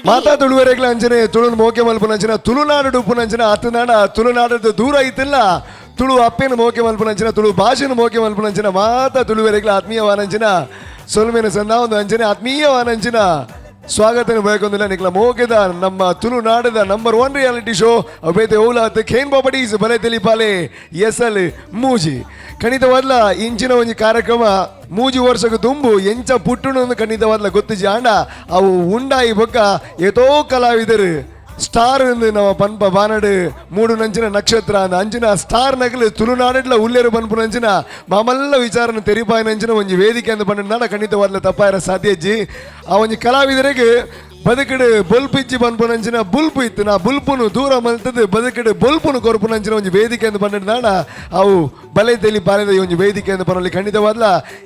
ಮಾತಾ ತುಳುವರೆಗ್ಲ ಅಂಚನೆ ತುಳುನ್ ಮೋಕೆ ಮಲ್ಪುನಂಚಿನ ತುಳುನಾಡು ಉಪ್ಪುನಂಚಿನ ಅತ್ತನಾಡ ತುಳುನಾಡದ ದೂರ ಐತಿಲ್ಲ ತುಳು ಅಪ್ಪೆನ ಮೋಕೆ ಮಲ್ಪುನಂಚಿನ ತುಳು ಭಾಷೆನ ಮೋಕೆ ಮಲ್ಪುನಂಚಿನ ಮಾತಾ ತುಳುವರೆಗ್ಲ ಆತ್ಮೀಯವಾನಂಚಿನ ಸೊಲ್ಮೆನ ಸಂದ ಒಂದು ಅಂಚನೆ ಆತ್ಮೀಯವಾನಂಚಿನ ಸ್ವಾಗತನ ಬಯಕೊಂದಿಲ್ಲ ನಿಕ್ಲ ಮೋಕೆದ ನಮ್ಮ ತುಳುನಾಡದ number 1 reality show ಅಬೇತೆ ಓಲಾತ್ ಖೇನ್ ಪ್ರಾಪರ್ಟೀಸ್ ಬಲೆ ತೆಲಿಪಾಲೆ ಎಸಲ್ ಮೂಜಿ ಖಂಡಿತವಾದ್ಲ ಇಂಚಿನ ಒಂಜಿ ಕಾರ್ಯಕ್ರಮ ಮೂಜಿ ವರ್ಷಕ್ಕೆ ತುಂಬು ಎಂಚ ಪುಟ್ಟುನು ಖಂಡಿತವಾದ್ಲ ಗೊತ್ತಿಜಿ ಆಂಡ ಅವು ಉಂಡಾಯಿ ಬೊಕ್ಕ ಏತೋ ಕಲಾವಿದರು ಸ್ಟಾರ್ ಎಂದು ನಮ್ಮ ಪನ್ಪ ಬಾನಡು ಮೂಡು ನಂಚಿನ ನಕ್ಷತ್ರ ಅಂದ ಅಂಚಿನ ಸ್ಟಾರ್ ನಗಲು ತುಳುನಾಡಡ್ಲ ಉಲ್ಲೇರು ಪನ್ಪು ನಂಚಿನ ಮಾಮಲ್ಲ ವಿಚಾರನ ತೆರಿಪಾಯ ನಂಚಿನ ಒಂಜಿ ವೇದಿಕೆ ಅಂದ್ ಪಂಡ ಖಂಡಿತವಾದ್ಲ ತಪ್ಪಾಯರ ಸಾಧ್ಯಜ್ಜಿ ಆ ಒಂಜಿ ಕಲಾವಿದರಿಗೆ ಬದುಕಡು ಬೊಲ್ಪಿಚ್ಚಿ ಪನ್ಪು ನಂಚಿನ ಬುಲ್ಪು ಇತ್ತು ನಾ ಬುಲ್ಪುನು ದೂರ ಮಲ್ತದ್ದು ಬದುಕಡು ಬೊಲ್ಪುನು ಕೊರ್ಪು ನಂಚಿನ ಒಂಜಿ ವೇದಿಕೆ ಅಂದ್ ಪಂಡ ಅವು ಬಲೆ ತೆಲಿ ಪಾಲೆದ ಈ ಒಂಜಿ ವೇದಿಕೆ ಅಂದ್ ಪನಲ್ಲಿ ಖಂಡಿತವಾದ್ಲ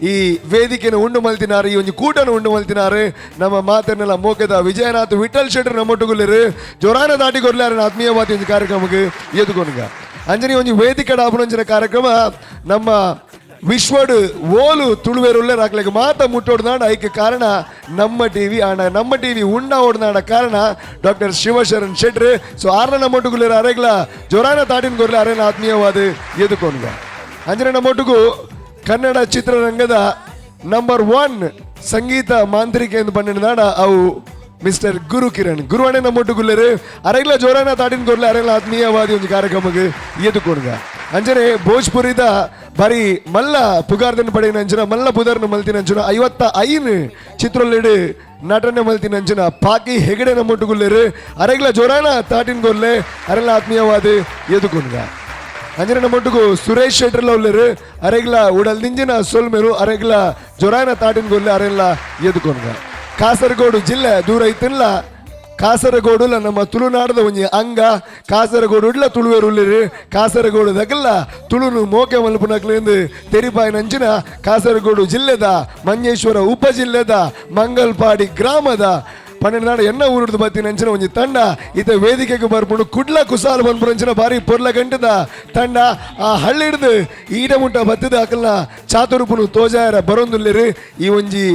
ಈ ವೇದಿಕೆನ ಉಂಡು ಮಲ್ತಿನಾರು ಈ ಒಂಜಿ ಕೂಟನ ಉಂಡು ಮಲ್ತಿನಾರು ನಮ್ಮ ಮಾತನ್ನೆಲ್ಲ ಮೋಕೆದ ವಿಜಯನಾಥ್ ವಿಠಲ್ ಶೆಟ್ಟರ್ ನಮ್ಮೊಟ್ಟುಗುಲ್ಲೇರು ಜೋರಾನ ದಾಟಿ ಕೊರ್ಲಾರ ಆತ್ಮೀಯವಾದ ಒಂಜಿ ಕಾರ್ಯಕ್ರಮಕ್ಕೆ ಎದುಕೊನುಗ ಅಂಜನಿ ಒಂಜಿ ವೇದಿಕೆ ಡಾಪುನಂಚಿನ ಕಾರ್ಯಕ್ರಮ ನಮ್ಮ ವಿಶ್ವಡು ಓಲು ತುಳುವೇರುಳ್ಳ ರಾಕ್ಲೆಗ್ ಮಾತ ಮುಟ್ಟೋಡ್ನಾಡ ಐಕೆ ಕಾರಣ ನಮ್ಮ ಟಿವಿ ಆಂಡ ನಮ್ಮ ಟಿವಿ ಉಂಡ ಓಡ್ನಾಡ ಕಾರಣ ಡಾಕ್ಟರ್ ಶಿವಶರಣ್ ಶೆಟ್ರು ಸೊ ಆರ್ನ ನಮ್ಮೊಟ್ಟುಗುಲ್ಲೇರು ಅರೆಗ್ಲ ಜೋರಾನ ತಾಟಿನ ಕೊರ್ಲೆ ಅರೆನ ಆತ್ಮೀಯವಾದ ಎದುಕೊನುಗ ಅಂಜನೆ ನಮ್ಮೊಟ್ಟಿಗೂ ಕನ್ನಡ ಚಿತ್ರರಂಗದ ನಂಬರ್ 1 ಸಂಗೀತ ಮಾಂತ್ರಿಕ ಎಂದು ಪನ್ನಿನಾಡ ಅವು ಮಿಸ್ಟರ್ ಗುರು ಕಿರಣ್ ಗುರುವಣೆ ನಮ್ಮೊಟ್ಟುಗುಲ್ಲೇರು ಅರೆಗ್ಲ ಜೋರಾನ ತಾಟಿನ ಕೊರ್ಲೆ ಅರೆಗ್ಲ ಆತ್ಮೀಯವಾದಿ ಒಂದು ಕಾರ್ಯಕ್ರಮಕ್ಕೆ ಎದುಕೊನುಗ ಅಂಜನೆ ಭೋಜ್ಪುರಿದ ಬಾರಿ ಮಲ್ಲ ಪುಗಾರ್ದನ್ ಪಡೆಯಿನ ಮಲ್ಲ ಪುದರ್ನ ಮಲ್ತಿನ 55 ಚಿತ್ರೊಲ್ಲೆಡು ನಟನೆ ಮಲ್ತಿನ ಪಾಕಿ ಹೆಗಡೆ ನಮ್ಮೊಟ್ಟುಗುಲ್ಲೇರು ಅರೆಗ್ಲ ಜೋರಾನ ತಾಟಿನ ಕೊರ್ಲೆ ಅರೆಗ್ಲ ಆತ್ಮೀಯವಾದ ಎದುಕೊನುಗ ಅಂಜನೆ ನಮ್ಮೊಟ್ಟಿಗೂ ಸುರೇಶ್ ಶೆಟ್ಟರ್ಲ ಉಲ್ಲೇರು ಅರೆಗ್ಲ ಉಡಲ್ ದಿಂಜಿನ ಸೊಲ್ಮೆರು ಅರೆಗ್ಲ ಜೊರಾನ ತಾಟಿನ ಗೊಲ್ಲೆ ಅರೆಲ್ಲ ಎದುಕೊನುಗ ಕಾಸರಗೋಡು ಜಿಲ್ಲೆ ದೂರ ಐತಿಲ್ಲ ಕಾಸರಗೋಡುಲ ನಮ್ಮ ತುಳುನಾಡದ ಒಂಜಿ ಅಂಗ ಕಾಸರಗೋಡು ಉಡ್ಲ ತುಳುವೆರು ಉಲ್ಲೇರು ಕಾಸರಗೋಡು ದಗಲ್ಲ ತುಳುನು ಮೋಕೆ ಮಲ್ಪುನಕ್ಲೆಂದು ತೆರಿಪಾಯಿನಂಚಿನ ಕಾಸರಗೋಡು ಜಿಲ್ಲೆದ ಮಂಜೇಶ್ವರ ಉಪ ಜಿಲ್ಲೆದ ಮಂಗಲ್ಪಾಡಿ ಗ್ರಾಮದ 12 ಎನ್ನ ಊರುಡ್ದು ಬತ್ತಿನ ಒಂಜಿ ತಂಡ ಇತ ವೇದಿಕೆಗೆ ಬರ್ಪುಂಡು ಕುಡ್ಲ ಕುಸಾಲ್ ಬಂದ್ಪುರಂಚಿನ ಬಾರಿ ಪೊರ್ಲ ಗಂಟದ ತಂಡ ಆ ಹಳ್ಳಿಡ್ದು ಈಡ ಮುಟ್ಟ ಬತ್ತಿದ ಅಕಲ್ನ ಚಾತುರುಪುನು ತೋಜಾಯರ ಬರೊಂದುಲ್ಲೇರು ಈ ಒಂಜಿ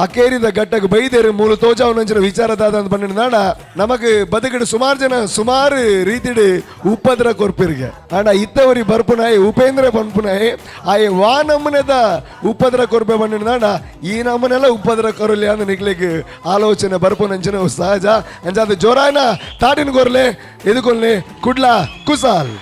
ಅಕೇರಿದ ಗಟ್ಟಕ್ಕೆ ಬೈದೇರು ಮೂಲ ತೋಜಾವನಂಚಿನ ವಿಚಾರದಾದ ಅಂತ ಪನ್ನಿನಾಡ ನಮಗ್ ಬದುಕಿಡು ಸುಮಾರು ಜನ ಸುಮಾರು ರೀತಿಡು ಉಪದ್ರ ಕೊರ್ಪಿರ್ಗೆ ಆಂಡ ಇತ್ತವರಿ ಬರ್ಪುನಾಯಿ ಉಪೇಂದ್ರ ಪನ್ಪುನಾಯಿ ಆಯೆ ವಾ ನಮ್ಮನೆದ ಉಪದ್ರ ಕೊರ್ಪೆ ಪನ್ನಿನಾಡ ಈ ನಮ್ಮನೆಲ್ಲ ಉಪದ್ರ ಕೊರಲಿ ಅಂದ್ ನಿಕ್ಲೆಗ್ ಆಲೋಚನೆ ಬರ್ಪುನಂಚಿನ ಸಹಜ ಅಂಚಾದ ಜೋರಾಯನ ತಾಟಿನ ಕೊರ್ಲೆ ಎದುಕೊಲ್ಲೆ ಕುಡ್ಲ ಕುಸಾಲ್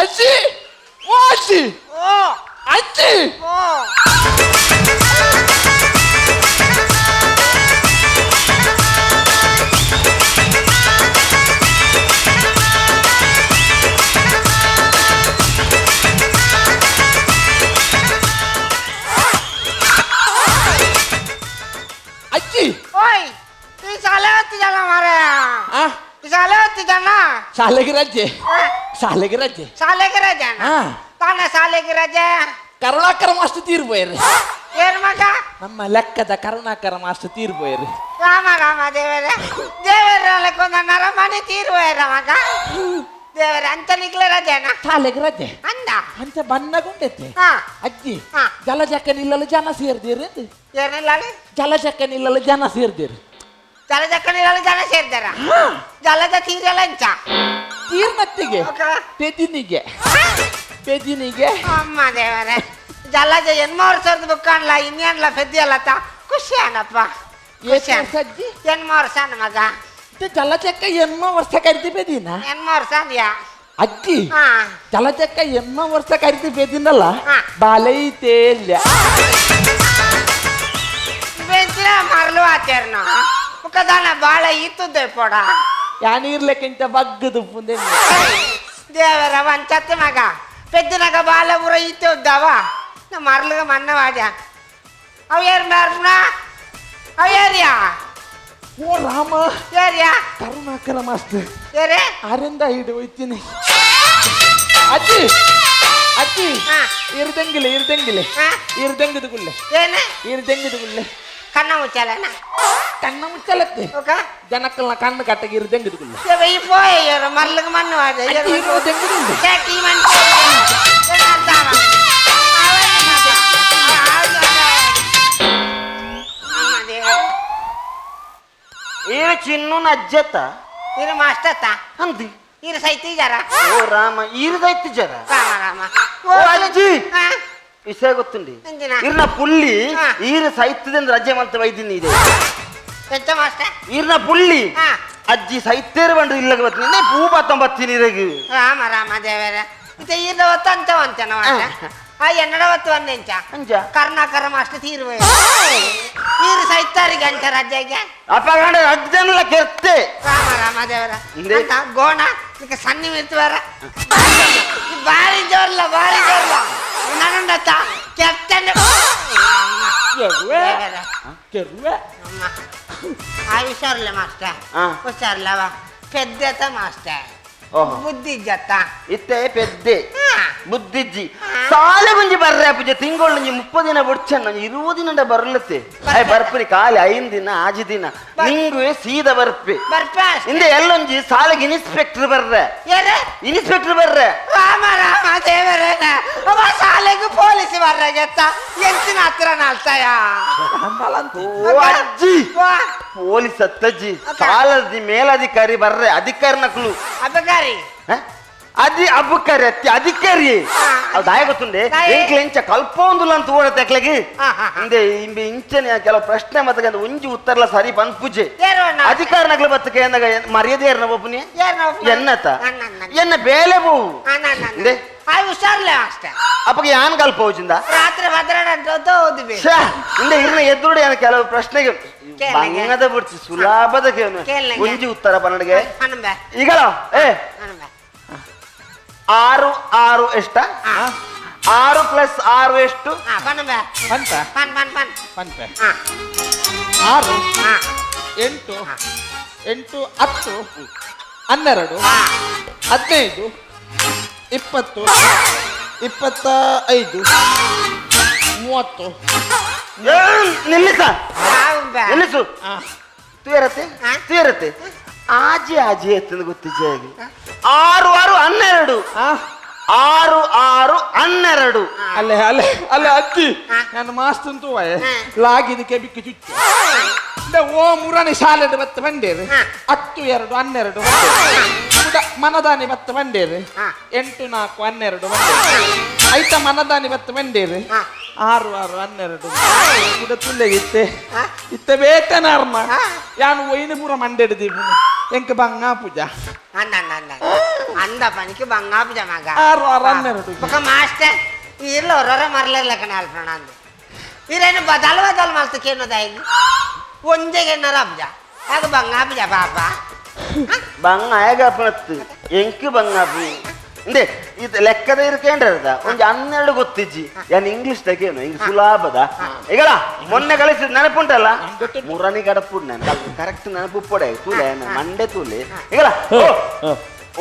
ಅಜ್ಜಿ ಓ ಅಜ್ಜಿ ಅಜ್ಜಿ ಅಜ್ಜಿ ಓಯ್ ಈ ಶಾಲೆ ಹೊತ್ತಿದಲ್ಲ ಮಾರಾಯ. ಆ ಈ ಶಾಲೆ ಹೊತ್ತಿದಣ್ಣ. ಶಾಲೆಗೆ ರಜೆ, ಶಾಲೆಗೆ ರಜೆ. ಶಾಲೆಗೆ ರಜೆ? ಹಾ. ತಾನ ಶಾಲೆಗೆ ರಜೆ? ಕರುಣಾಕರ ಮಾಸ್ಟರ್ ತೀರ್ಬೋಯ್ರಿ. ಏನ್ ಮಗ? ನಮ್ಮ ಲೆಕ್ಕದ ಕರುಣಾಕರ ಮಾಸ್ಟರ್ ತೀರ್ಬೋಯ್ರಿ. ರಾಮ ರಾಮ ದೇವರೇ ದೇವರ ಲೆಕ್ಕೊಂದ ನರಮಣಿ ತೀರುವರ ಮಗ ದೇವರ ಅಂತ ನಿಕ್ಲೆ ರಜೆನಾ? ಶಾಲೆಗೆ ರಜೆ. ಅಂದ. ಅಂಚ ಬನ್ನಗುಂಡೈತೆ. ಹಾ. ಅಜ್ಜಿ. ಹಾ. ಜಲಜಕ್ಕ ನಿಲ್ಲಲು ಜನ ಸೇರ್ದಿರಿ ಅಂತ. ಏನಿಲ್ಲ ಅಲ್ಲಿ? ಜಲಜಕ್ಕ ನಿಲ್ಲಲು ಜನ ಸೇರ್ದಿರಿ. ಜಲಜಕ್ಕ ನಿಲ್ಲಲು ಜನ ಸೇರ್ದಾರ? ಜಲದ ತೀರಲ್ಲ ಅಂಚ. ತೀರ್ನತ್ತಿಗೆ. ಪೆದಿನಿಗೆ ಪೆದಿನಿಗೆ. ಅಮ್ಮ ದೇವರೇ ಜಲಜ ಎನ್ಮ ವರ್ಷದ ಬುಕ್ಕನ್ಲ ಇನ್ನೇನ್ಲ ಪೆದ್ದಿ ತಾ ಖುಷಿ ಏನಪ್ಪ. ಏತ್ ವರ್ಷ ಅಜ್ಜಿ? ಎನ್ಮ ವರ್ಷ ಮಗ. ಇದು ಜಲಚಕ್ಕ ಎನ್ಮ ವರ್ಷ ಕರಿತಿ ಪೆದಿನ? ಎನ್ಮ ವರ್ಷ ಅಂದ್ಯಾ? ಅಜ್ಜಿ. ಹಾ. ಜಲಚಕ್ಕ ಎನ್ಮ ವರ್ಷ ಕರಿತಿ ಪೆದಿನಲ್ಲ. ಹಾ. ಬಾಲೈತೇ ಇಲ್ಲ. ಬೆಂಚಿನ ಮರಳು ಆಚರಣೆ ಮುಖದಾನ ಬಾಳ ಇತ್ತುದ್ದೆ ಪೋಡ. ಯಾನೀರ್ಲೆಕ್ಕಿಂತ ಬಗ್ಗದು ಪುಂದೆ. ದೇವರ వంచత్తి ಮಗ ಪೆದ್ದಿನಾಗ ಬಾಲ ಪೂರ ಇತ್ತುದ್ದಾವ ಮರಳುಗ ಮನ್ನವಾಡ ಅವು ಯಾರು ಮಾರ್ಪುಣ ಅವು ಯಾರ್ಯಾ? ಓ ರಾಮ. ಯಾರ್ಯಾ? ಕರುಣಾಕರ ಮಾಸ್ಟರ್. ಯಾರೇ? ಅರಿಂದ ಹಿಡಿ ಹೋಯ್ತೀನಿ. ಅಜ್ಜಿ, ಅಜ್ಜಿ. ಹಾ. ಇರ್ದಂಗಿಲ್ಲ, ಇರ್ದಂಗಿಲ್ಲ. ಹಾ? ಇರ್ದಂಗದ ಗುಳ್ಳೆ. ಏನ? ಇರ್ದಂಗದ ಗುಳ್ಳೆ. ಕಣ್ಣ ಮುಚ್ಚಾಲನ? ಕಣ್ಣ ಮುಚ್ಚಲತ್ತೆ. ಓಕ. ಜನಕ್ಕಲ್ನ ಕಣ್ಣು ಕಟ್ಟಗೆ ಇರ್ದಂಗದ ಗುಳ್ಳೆ. ಈ ಪೋಯ ಮರ್ಲಿಗೆ ಮಣ್ಣು. ಅಜ್ಜಿ, ಇರೋದೆಂಗುದುಂಡು. ಈರ ಚಿನ್ನು ಅಜ್ಜತ. ಇರು ಮಾಸ್ಟತ್ತ. ಅಂದಿ. ಇರು ಸೈತಿ ಜರ. ಓ ರಾಮ, ಈರದೈತಿ ಜರ. ರಾಮ ರಾಮ. ಓ ಅಜ್ಜಿ. ಹಾ? ವಿಷಯ ಗೊತ್ತುಂಡಿ? ಎಂದಿನ? ಇರ್ನ ಪುಳ್ಳಿ. ಹಾ. ಈರ ಸೈತ್ಯದಿಂದ ರಜೆ ಮಂತ ವೈದಿನಿ ಇದೆ. ಎಂತ ಮಾಸ್ಟರ್? ಈರ್ನ ಪುಳ್ಳಿ. ಹಾ. ಅಜ್ಜಿ ಸೈತ್ಯರು ಬಂಡ್ರು ಇಲ್ಲಗ ಬತ್ತೀನಿ, ಪೂ ಬತ್ತೊಂಬತ್ತೀನಿ ಇರಗು. ರಾಮ ರಾಮ ದೇವರ, ಇತ್ತ ಈರ್ನ ಹೊತ್ತು ಅಂತ ಅಂತಾನ ಮಾಸ್ಟರ್. ಆ ಎನ್ನಡ ಹೊತ್ತು ಒಂದೆಂಚ. ಅಂಚ. ಕರ್ನಾಕರ ಮಾಸ್ಟರ್ ತೀರುವೆ ಈರು ಸೈತಾರಿಗೆ ಅಂಚ ರಜೆಗೆ. ಅಪಗಂಡ ಅಜ್ಜನಲ್ಲ ಕೆರ್ತೆ. ರಾಮ ರಾಮ ದೇವರ. ಇಂದೆ? ಅಂತ ಗೋಣ ಇಕ ಸನ್ನಿ ಮಿರ್ತುವಾರ ಬಾರಿ ಜೋರ್ಲ, ಬಾರಿ ಜೋರ್ಲ ನನ್ನುಂಡತ್ತ ಕೆತ್ತನೆ. ಕೆರುವೆ, ಕೆರುವೆ. ಆ ಹುಷಾರ್ಲೆ ಮಾಸ್ಟರ್. ಆ. ಹುಷಾರ್ಲವ ಪೆದ್ದತ ಮಾಸ್ಟರ್. ಓಹೋ. ಬುದ್ಧಿ ಜತ್ತ. ಇತ್ತೆ ಪೆದ್ದೆ. ಹಾ. ಬುದ್ಧಿಜ್ಜಿ ಸಾಲೆ ಗುಂಜಿ ಬರ್ರೆ ಪೂಜೆ ತಿಂಗಳು 30 ದಿನ ಬುಡ್ಚಣ್ಣ 20 ದಿನ ಬರ್ಲತ್ತೆ. I ಬರ್ಪುನಿ ಖಾಲಿ 5 ದಿನ ಆಜಿ ದಿನ ನಿಂಗುವೆ ಸೀದಾ ಬರ್ಪೆ. ಬರ್ಪ. ಹಿಂದೆ ಎಲ್ಲೊಂಜಿ ಸಾಲೆಗೆ ಇನ್ಸ್ಪೆಕ್ಟರ್ ಬರ್ರೆ. ಏರೆ? ಇನ್ಸ್ಪೆಕ್ಟರ್ ಬರ್ರೆ. ರಾಮ ರಾಮ ದೇವರೇನ, ಅವ ಶಾಲೆಗೂ ಪೊಲೀಸ್ ಬರ್ರ ಗೆತ್ತ ಎಂತಿನ ಹತ್ರ ನಾಲ್ತಾಯ. ಓ ಅಜ್ಜಿ, ಪೊಲೀಸ್ ಅತ್ತಜ್ಜಿ. ಅಕ್ಕ. ಸಾಲದಿ ಮೇಲಧಿಕಾರಿ ಬರ್ರೆ, ಅಧಿಕಾರಿ ನಕಲು. ಅಬಕಾರಿ. ಹ? ಅದಿ ಅಬಕಾರಿ ಅತ್ತಿ ಅಧಿಕಾರಿ. ಹಾ. ಅದು ದಾಯ ಗೊತ್ತುಂಡೆ? ದಾಯೆ. ಎಂಕ್ಲೆ ಇಂಚ ಕಲ್ಪ ಒಂದುಲ್ಲ ಅಂತ ಓಡತ್ತೆ ಅಕ್ಲೆಗೆ. ಹಾ, ಹಾ, ಹಾ. ಇಂದೆ ಇಂಬೆ ಇಂಚನೆ ಕೆಲವು ಪ್ರಶ್ನೆ ಮತ್ತೆ ಒಂಜಿ ಉತ್ತರಲ ಸರಿ ಪನ್ಪುಜೆ. ಏರು ಅಣ್ಣ. ಅಧಿಕಾರ ನಕಲು ಬತ್ತಕ್ಕೆ ಏನಾಗ ಮರ್ಯಾದೆ ಏರ್ನ ಒಬ್ಬನಿ. ಏರ್ನ ಒಬ್ಬನಿ? ಎನ್ನತ? ಅಣ್ಣ, ಅಣ್ಣ. ಎನ್ನ ಬೇಲೆ ಬೋವು. ಇಂದೆ? ಆ ಹುಷಾರ್ಲೆ ಅಷ್ಟೇ. ಅಪ್ಪಗೆ ಯಾನ್ ಕಲ್ಪ ಹೋಜಿಂದ? ರಾತ್ರಿ ಭದ್ರಣ ಅಂತ ಓದ್ವಿ. ಶ್ಯಾ, ಇಂದೆ ಇರ್ನ ಎದುರುಡೆ ಏನ ಕೆಲವು ಪ್ರಶ್ನೆಗೆ ಕೇಳಂಗೆ. ಬಂಗದ ಬಿಡ್ಸಿ ಸುಲಭದ ಕೇಳು. ಕೇಳಂಗೆ. ಒಂಜಿ ಉತ್ತರ ಪನ್ನಡಿಗೆ. ಅಣ್ಣಂಬೆ. ಈಗಲ ಏ. ಅಣ್ಣಂಬೆ. 6 6 ಎಷ್ಟ? 6 ಪ್ಲಸ್ 6 ಎಷ್ಟು? ಹಾ, ಪನ್ನಂಬೆ. ಪಂತ. ಪನ್ ಪನ್ ಪನ್. ಪಂಪೆ. ಹಾ. 6 ಹಾ. 8 8 10 12 15 20 25 30. ಏ, ನಿಲ್ಲಿಸ. ಯಾവുಂಬೆ? ನಿಲ್ಲಿಸು. ತುಯರತೆ. ಹಾ? ತುಯರತೆ ಆಜಿ ಆಜಿ ಎತ್ತಂದು ಗೊತ್ತಿಜ್ಜಾಗಿ 6 6 12. ಆ? 6 6 12. ಅಲ್ಲೇ ಅಲ್ಲೇ ಅಲ್ಲೇ ಅಜ್ಜಿ. ಹಾ. ನನ್ನ ಮಾಸ್ತ್ ಅಂತೂ ಹಾ. ಲಾಗಿದಕ್ಕೆ ಬಿಕ್ಕಿ ಚುಚ್ಚು ಇಂದ ಓ ಮುರಾನಿ ಶಾಲೆ ಬತ್ತ ಬಂಡೇರು. ಹಾ. 10 2 12 ಬಂಡೇರು. ಕುಡ ಮನದಾನಿ ಬತ್ತ ಬಂಡೇರು. ಹಾ. 8 4 12 ಬಂಡೇರು. ಐತ ಮನದಾನಿ ಬತ್ತ ಬಂಡೇರು. ಹಾ. 6 6 12 ಕುಡ ತುಲ್ಲೆಗೆ ಇತ್ತೆ. ಹಾ. ಇತ್ತೆ ಬೇತನಾರ್ಮ. ಹಾ. ಯಾನು ಒಯ್ನ ಪೂರ ಮಂಡೆಡ್ದೀಪು ಎಂಕ ಬಂಗಾ ಪೂಜಾ. ಅಂದ ಅಂದ ಅಂದ ಅಂದ ಪನಿಗೆ ಬಂಗಾಪುಜ ಮಗ. 6 6 12. ఒక ಮಾಸ್ಟರ್ ಇರ್ಲ ಹೊರರ ಮರಲಿರ್ಲಕ್ಕಣ ಅಲ್ಪಣ ಅಂದು ಇರೇನು ಬದಲ್ ಬದಲ್ ಮಲ್ತಕ್ಕೇನೋದಾಗಿ ಒಂಜೆಗೆ ಎನ್ನರ ಅಬ್ಜ ಆಗ ಬಂಗಾಪುಜ ಪಾಪ. ಬಂಗ ಆಯಗಪ್ಪನತ್ತು ಎಂಕ್ ಬಂಗಾಪು ಇಂದೆ ಇದು ಲೆಕ್ಕದ ಇರ್ಕೇಂಡ್ರದ ಒಂಜಿ 12 ಗೊತ್ತಿಜ್ಜಿ ಯಾನ್ ಇಂಗ್ಲಿಷ್ ತಗೇನು ಹಿಂಗ್ ಸುಲಾಭದ ಈಗಲ ಮೊನ್ನೆ ಕಳಿಸಿದ್ ನೆನಪುಂಟಲ್ಲ ಮುರನಿ ಗಡಪು ನಾನು ಕರೆಕ್ಟ್ ನೆನಪು ಪೊಡೆ ತೂಲೆ ಮಂಡೆ ತೂಲೆ ಈಗಲ. ಓ,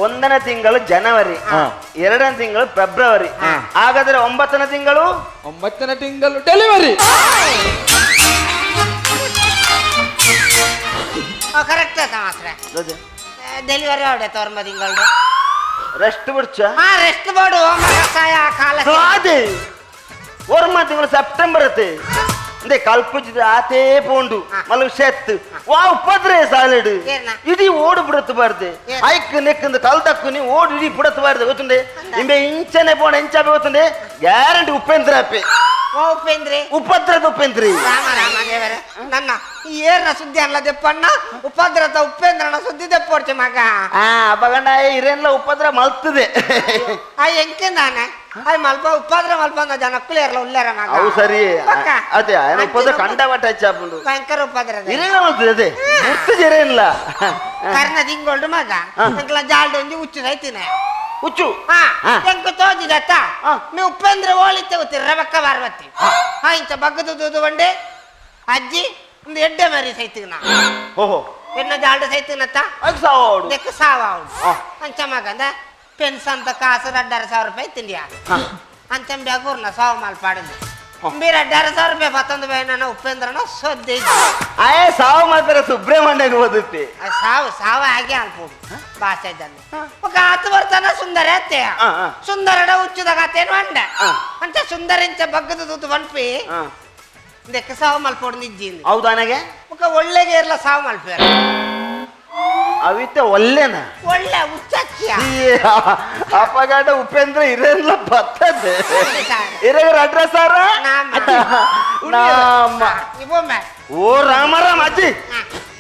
1ನೇ ತಿಂಗಳು ಜನವರಿ, 2ನೇ ತಿಂಗಳು ಫೆಬ್ರವರಿ, ಹಾಗಾದ್ರೆ 9ನೇ ತಿಂಗಳು? 9ನೇ ತಿಂಗಳು ಡೆಲಿವರಿ. ಕರೆಕ್ಟ್ ಆಯ್ತಾ ಮಾಸ್ಟ್ರೆ? ಡೆಲಿವರಿ ಅವಡೆ ತೋರ್ಮ ತಿಂಗಳು. ರೆಸ್ಟ್ ಬಿಡ್ಚ. ಹಾ, ರೆಸ್ಟ್ ಬೋರ್ಡು ಮಗಸಾಯ ಕಾಲ. ಅದೇ ಒರ್ಮ ತಿಂಗಳು ಸೆಪ್ಟೆಂಬರ್ ಅತ್ತೆ ಇಂದೆ ಕಲ್ಪುಜಿದ ಆತೇ ಪೋಂಡು ಮಲು ಶೆತ್ ವಾ ಉಪದ್ರೆ ಸಾಲಿಡ್. ಏನ? ಇಡೀ ಓಡು ಬಿಡತ್ತು ಬಾರ್ದೆ. ಏನ? ಐಕ್ ನೆಕ್ಕಂದು ಕಲ್ ತಕ್ಕು ನೀ ಓಡು ಇಡೀ ಬಿಡತ್ತು ಬಾರ್ದೆ ಗೊತ್ತುಂಡೆ. ಇಂಬೆ ಇಂಚನೆ ಪೋಣ ಇಂಚಾಪೆ ಗೊತ್ತುಂಡೆ ಗ್ಯಾರಂಟಿ ಉಪೇಂದ್ರ ಅಪ್ಪೆ. ಓ ಉಪೇಂದ್ರಿ. ಉಪದ್ರದ ಉಪೇಂದ್ರಿ. ರಾಮ ರಾಮ ದೇವರೇ, ನನ್ನ ಈ ಏರ್ನ ಸುದ್ದಿ ಅಲ್ಲ ದೆಪ್ಪಣ್ಣ ಉಪದ್ರತ ಉಪೇಂದ್ರನ ಸುದ್ದಿ ದೆಪ್ಪೋಡ್ಚೆ ಮಗ. ಆ ಅಪಗಂಡ ಇರೇನ್ಲ ಉಪದ್ರ ಮಲ್ತದೆ. ಆ ಎಂಕೆ ನಾನೆ ಆಯ್ ಮಲ್ಪ ಉಪದ್ರ ಮಲ್ಪ ಜನಕ್ಕೂ ಏರ್ಲ ಉಲ್ಲೇರ ಮಗ. ಅವು ಸರಿ. ಪಕ್ಕ. ಅದೇ ఆయన ಉಪದ್ರ ಅಂಚಿನ ಕಂಡಬಟ್ಟ ಹೆಚ್ಚಾಪುಂಡು. ಭಯಂಕರ ಉಪದ್ರ ಅದೇ. ಇರೇನ ಮಲ್ತದೆ ಅದೇ ಗುರ್ತು ಜರೇನ್ಲ. ಕರ್ಣ ತಿಂಗೊಳ್ಡು ಮಗ ಅಂಕಲ ಜಾಲ್ಡ್ ಒಂಜಿ ಹುಚ್ಚು ರೈತಿನ. ಹುಚ್ಚು. ಹಾ. ಹಾ. ಎಂಕು ತೋಜಿದತ್ತ. ಹಾ. ನೀ ಉಪೇಂದ್ರ ಹೋಳಿತ್ತೆ ಗೊತ್ತಿ ರಬಕ್ಕ ಪಾರ್ವತಿ ಹಾ ಇಂಚ ಬಗ್ಗದ ದೂದು ಬಂಡೆ ಅಜ್ಜಿ. ಒಂದು ಎಡ್ಡೆ ಮರಿ ಸೈತಿಗ್ನ. ಓಹೋ. ಎನ್ನ ಜಾಲ್ಡ ಸೈತಿಗ್ನತ್ತ. ಅದು ಸಾವೋಡು. ದೆಕ್ಕ ಸಾವು. ಆ. ಅಂಚ ಮಗಂದ ಪೆನ್ಸನ್ ಕಾಸು 2,500 ರೂಪಾಯಿ ತಿಂಡಿಯಾ. ಅಂಚಂ ಬ್ಯಾಗೂರ್ನ ಸಾವು ಮಲ್ಪಾಡಿಂದು. ಬೀರ 2,500 ರೂಪಾಯಿ ಪತ್ತೊಂದು ಬೇನ ಉಪೇಂದ್ರನ ಸೊದ್ದೆ. ಆಯ್ ಸಾವು ಮಾತ್ರ ಸುಬ್ರಹ್ಮಣ್ಯಗೆ ಓದುತ್ತೆ. ಸಾವು ಸಾವು ಹಾಗೆ ಅನ್ಬೋದು ಭಾಷೆ ಇದ್ದಂದು. ఒక ಆತು ಬರ್ತಾನ ಸುಂದರ ಅತ್ತೆ. ಆ, ಆ. ಸುಂದರಡ ಹುಚ್ಚುದಾಗ ಆತೇನು ಅಂಡ. ಆ. ಅಂತ ಸುಂದರ ಇಂಚ ಬಗ್ಗದ ತೂತು ಪನ್ಪಿ ದೆಕ್ಕ ಸಾವು ಮಲ್ಪೋಡು ನಿಜ್ಜಿಂದು. ಹೌದಾನಗೆ. ఒక ಒಳ್ಳೆಗೆ ಇರ್ಲ ಸಾವು ಮಲ್ಪೇರ. ಅವಿತ್ತೆ ಒಲ್ಲೆನ. ಒಳ್ಳೆ ಹುಚ್ಚಕ್ಕಿಯ. ಅಪ್ಪಗಾಟ ಉಪೇಂದ್ರ ಇರೆಲ್ಲ ಬರ್ತದೆ. ಇರೆಗರ ಅಡ್ರೆಸ್ ಆರ. ನಾಮ. ನಾಮ. ಇವೊಮ್ಮೆ. ಓ ರಾಮ ರಾಮ ಅಜ್ಜಿ.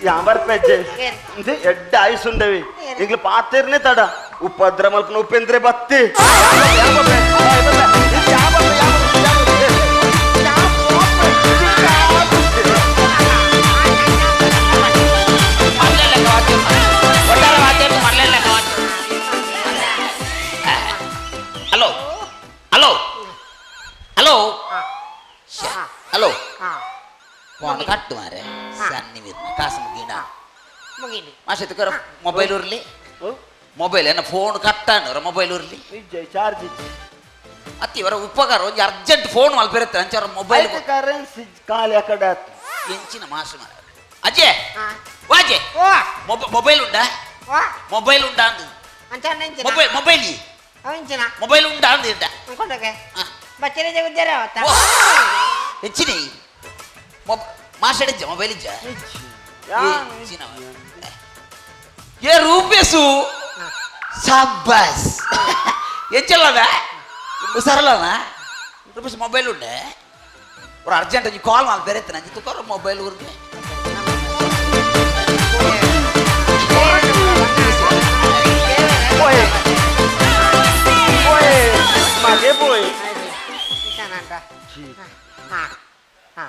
ಯಾಂಬರ್ ಪೆಜ್ಜೆ. ಏನ್? ಎಡ್ಡ ಆಯುಸುಂಡವಿ. ಏನ್? ಈಗ್ಲೂ ಪಾತಿರ್ನೆ ತಡ ಉಪದ್ರ ಮಲ್ಪನ ಉಪೇಂದ್ರೆ ಬತ್ತಿ. Hello hello hello hello. ಹಾ. ಫೋನ್ ಕಟ್ಟು ಮಾರೆ ಸನ್ನಿ ಕಾಸು ಮುಗಿಣ. ಮುಗೀನಿ. ಮಾಷೆ ತುಕರ ಮೊಬೈಲ್ ಉರ್ಲಿ. ಮೊಬೈಲ್ ಏನ ಫೋನ್ ಕಟ್ಟಾನ ಮೊಬೈಲ್ ಉರ್ಲಿ. ಚಾರ್ಜ್. ಅತ್ತಿ ಇವರ ಉಪಕಾರ ಒಂಜಿ ಅರ್ಜೆಂಟ್ ಫೋನ್ ಮಲ್ಪಿರುತ್ತೆ ಅಂಚಾರ ಮೊಬೈಲ್. ಕರೆನ್ಸಿ ಖಾಲಿ ಆ ಕಡೆ ಆತು. ಎಂಚಿನ ಮಾಸು ಮಾರ ಅಜ್ಜೆ. ಹಾ. ವಾಜೆ. ಓ. ಮೊಬೈಲ್ ಉಂಡಾ? ಓ. ಮೊಬೈಲ್ ಉಂಡಾ ಅಂದು. ಅಂಚ ಇಂಚಿನ. ಮೊಬೈಲ್ ಮೊಬೈಲ್ ಇಂಚಿನ. ಮೊಬೈಲ್ ಉಂಡಾ ಅಂದು ಇದ್ದ. ಅನ್ಕೊಂಡೋಗೆ. ಹಾ. ಬಚ್ಚರೆ ಜಗುದ್ದಾರ ಅವತ್ತ. ಓ, ಹೆಚ್ಚಿನ ಮಾಷಡಿಜ್ಜ ಮೊಬೈಲ್ ಇಜ್ಜ. ಎಂಚಿನ ಏ ರೂಪೇಸು ಸಾಬಾಸ್ ಎಂಚಲ್ಲದ ಸರಳನ ರೂಪೇಶ್ ಮೊಬೈಲ್ ಉಂಡೆ ஒரு ಅರ್ಜೆಂಟ್ ಒಂಜಿ ಕಾಲ್ ಮಾಲ್ ಬೇರೆ ನಂಜಿ ತುಕೋರ ಮೊಬೈಲ್ ಊರಿಗೆ. ಪೋಯ್ ಪೋಯ್ ಮಗೆ ಪೋಯ್. ಇಂಚನಂಟ. ಹಾ ಹಾ.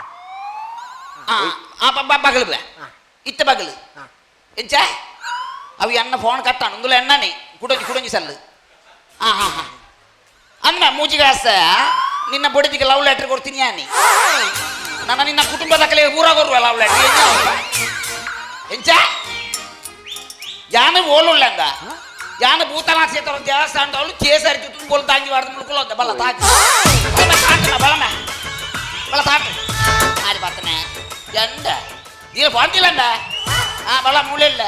ಆ ಬಗಲು ಬೇ. ಹಾ. ಇತ್ತ ಬಗಲು. ಹಾ. ಎಂಚ ಅವು ಎಣ್ಣ ಫೋನ್ ಕಟ್ಟಾಣ ಉಂದುಲ ಎಣ್ಣನೆ ಕುಡೊಂಜಿ ಕುಡೊಂಜಿ ಸಲ್ಲು. ಹಾ ಹಾ ಹಾ ಅನ್ನ ಮೂಜಿಗಾಸ ನಿನ್ನ ಬೊಡದಿಗೆ ಲವ್ ಲೆಟರ್ ಕೊಡ್ತೀನಿ ಯಾನಿ ನನ್ನ ನಿನ್ನ ಕುಟುಂಬದ ಕಲೆ ಊರ ಕೊಡುವ ಲವ್ ಲೆಟರ್ ಎಂಚ ಯಾನು ಓಲುಳ್ಳಂದ ಯಾನು ಭೂತನಾಕ್ಷೇತ್ರ ದೇವಸ್ಥಾನದವಳು ಕೇಸರಿ ಜುಟ್ಟು ಬೋಲ್ ತಾಂಗಿ ವಾಡ್ದು ಮುಳ್ಕೊಳ್ಳೋದ ಬಲ್ಲ ತಾಕಿ ಬಲಮ ತಾಟನ ಬಲಮ ಬಲ ತಾಟು ಆರಿ ಬರ್ತನೆ ಎಂಡ ನೀನು ಬಂದಿಲ್ಲಂಡ ಆ ಬಲ ಮುಳಿಲ್ಲ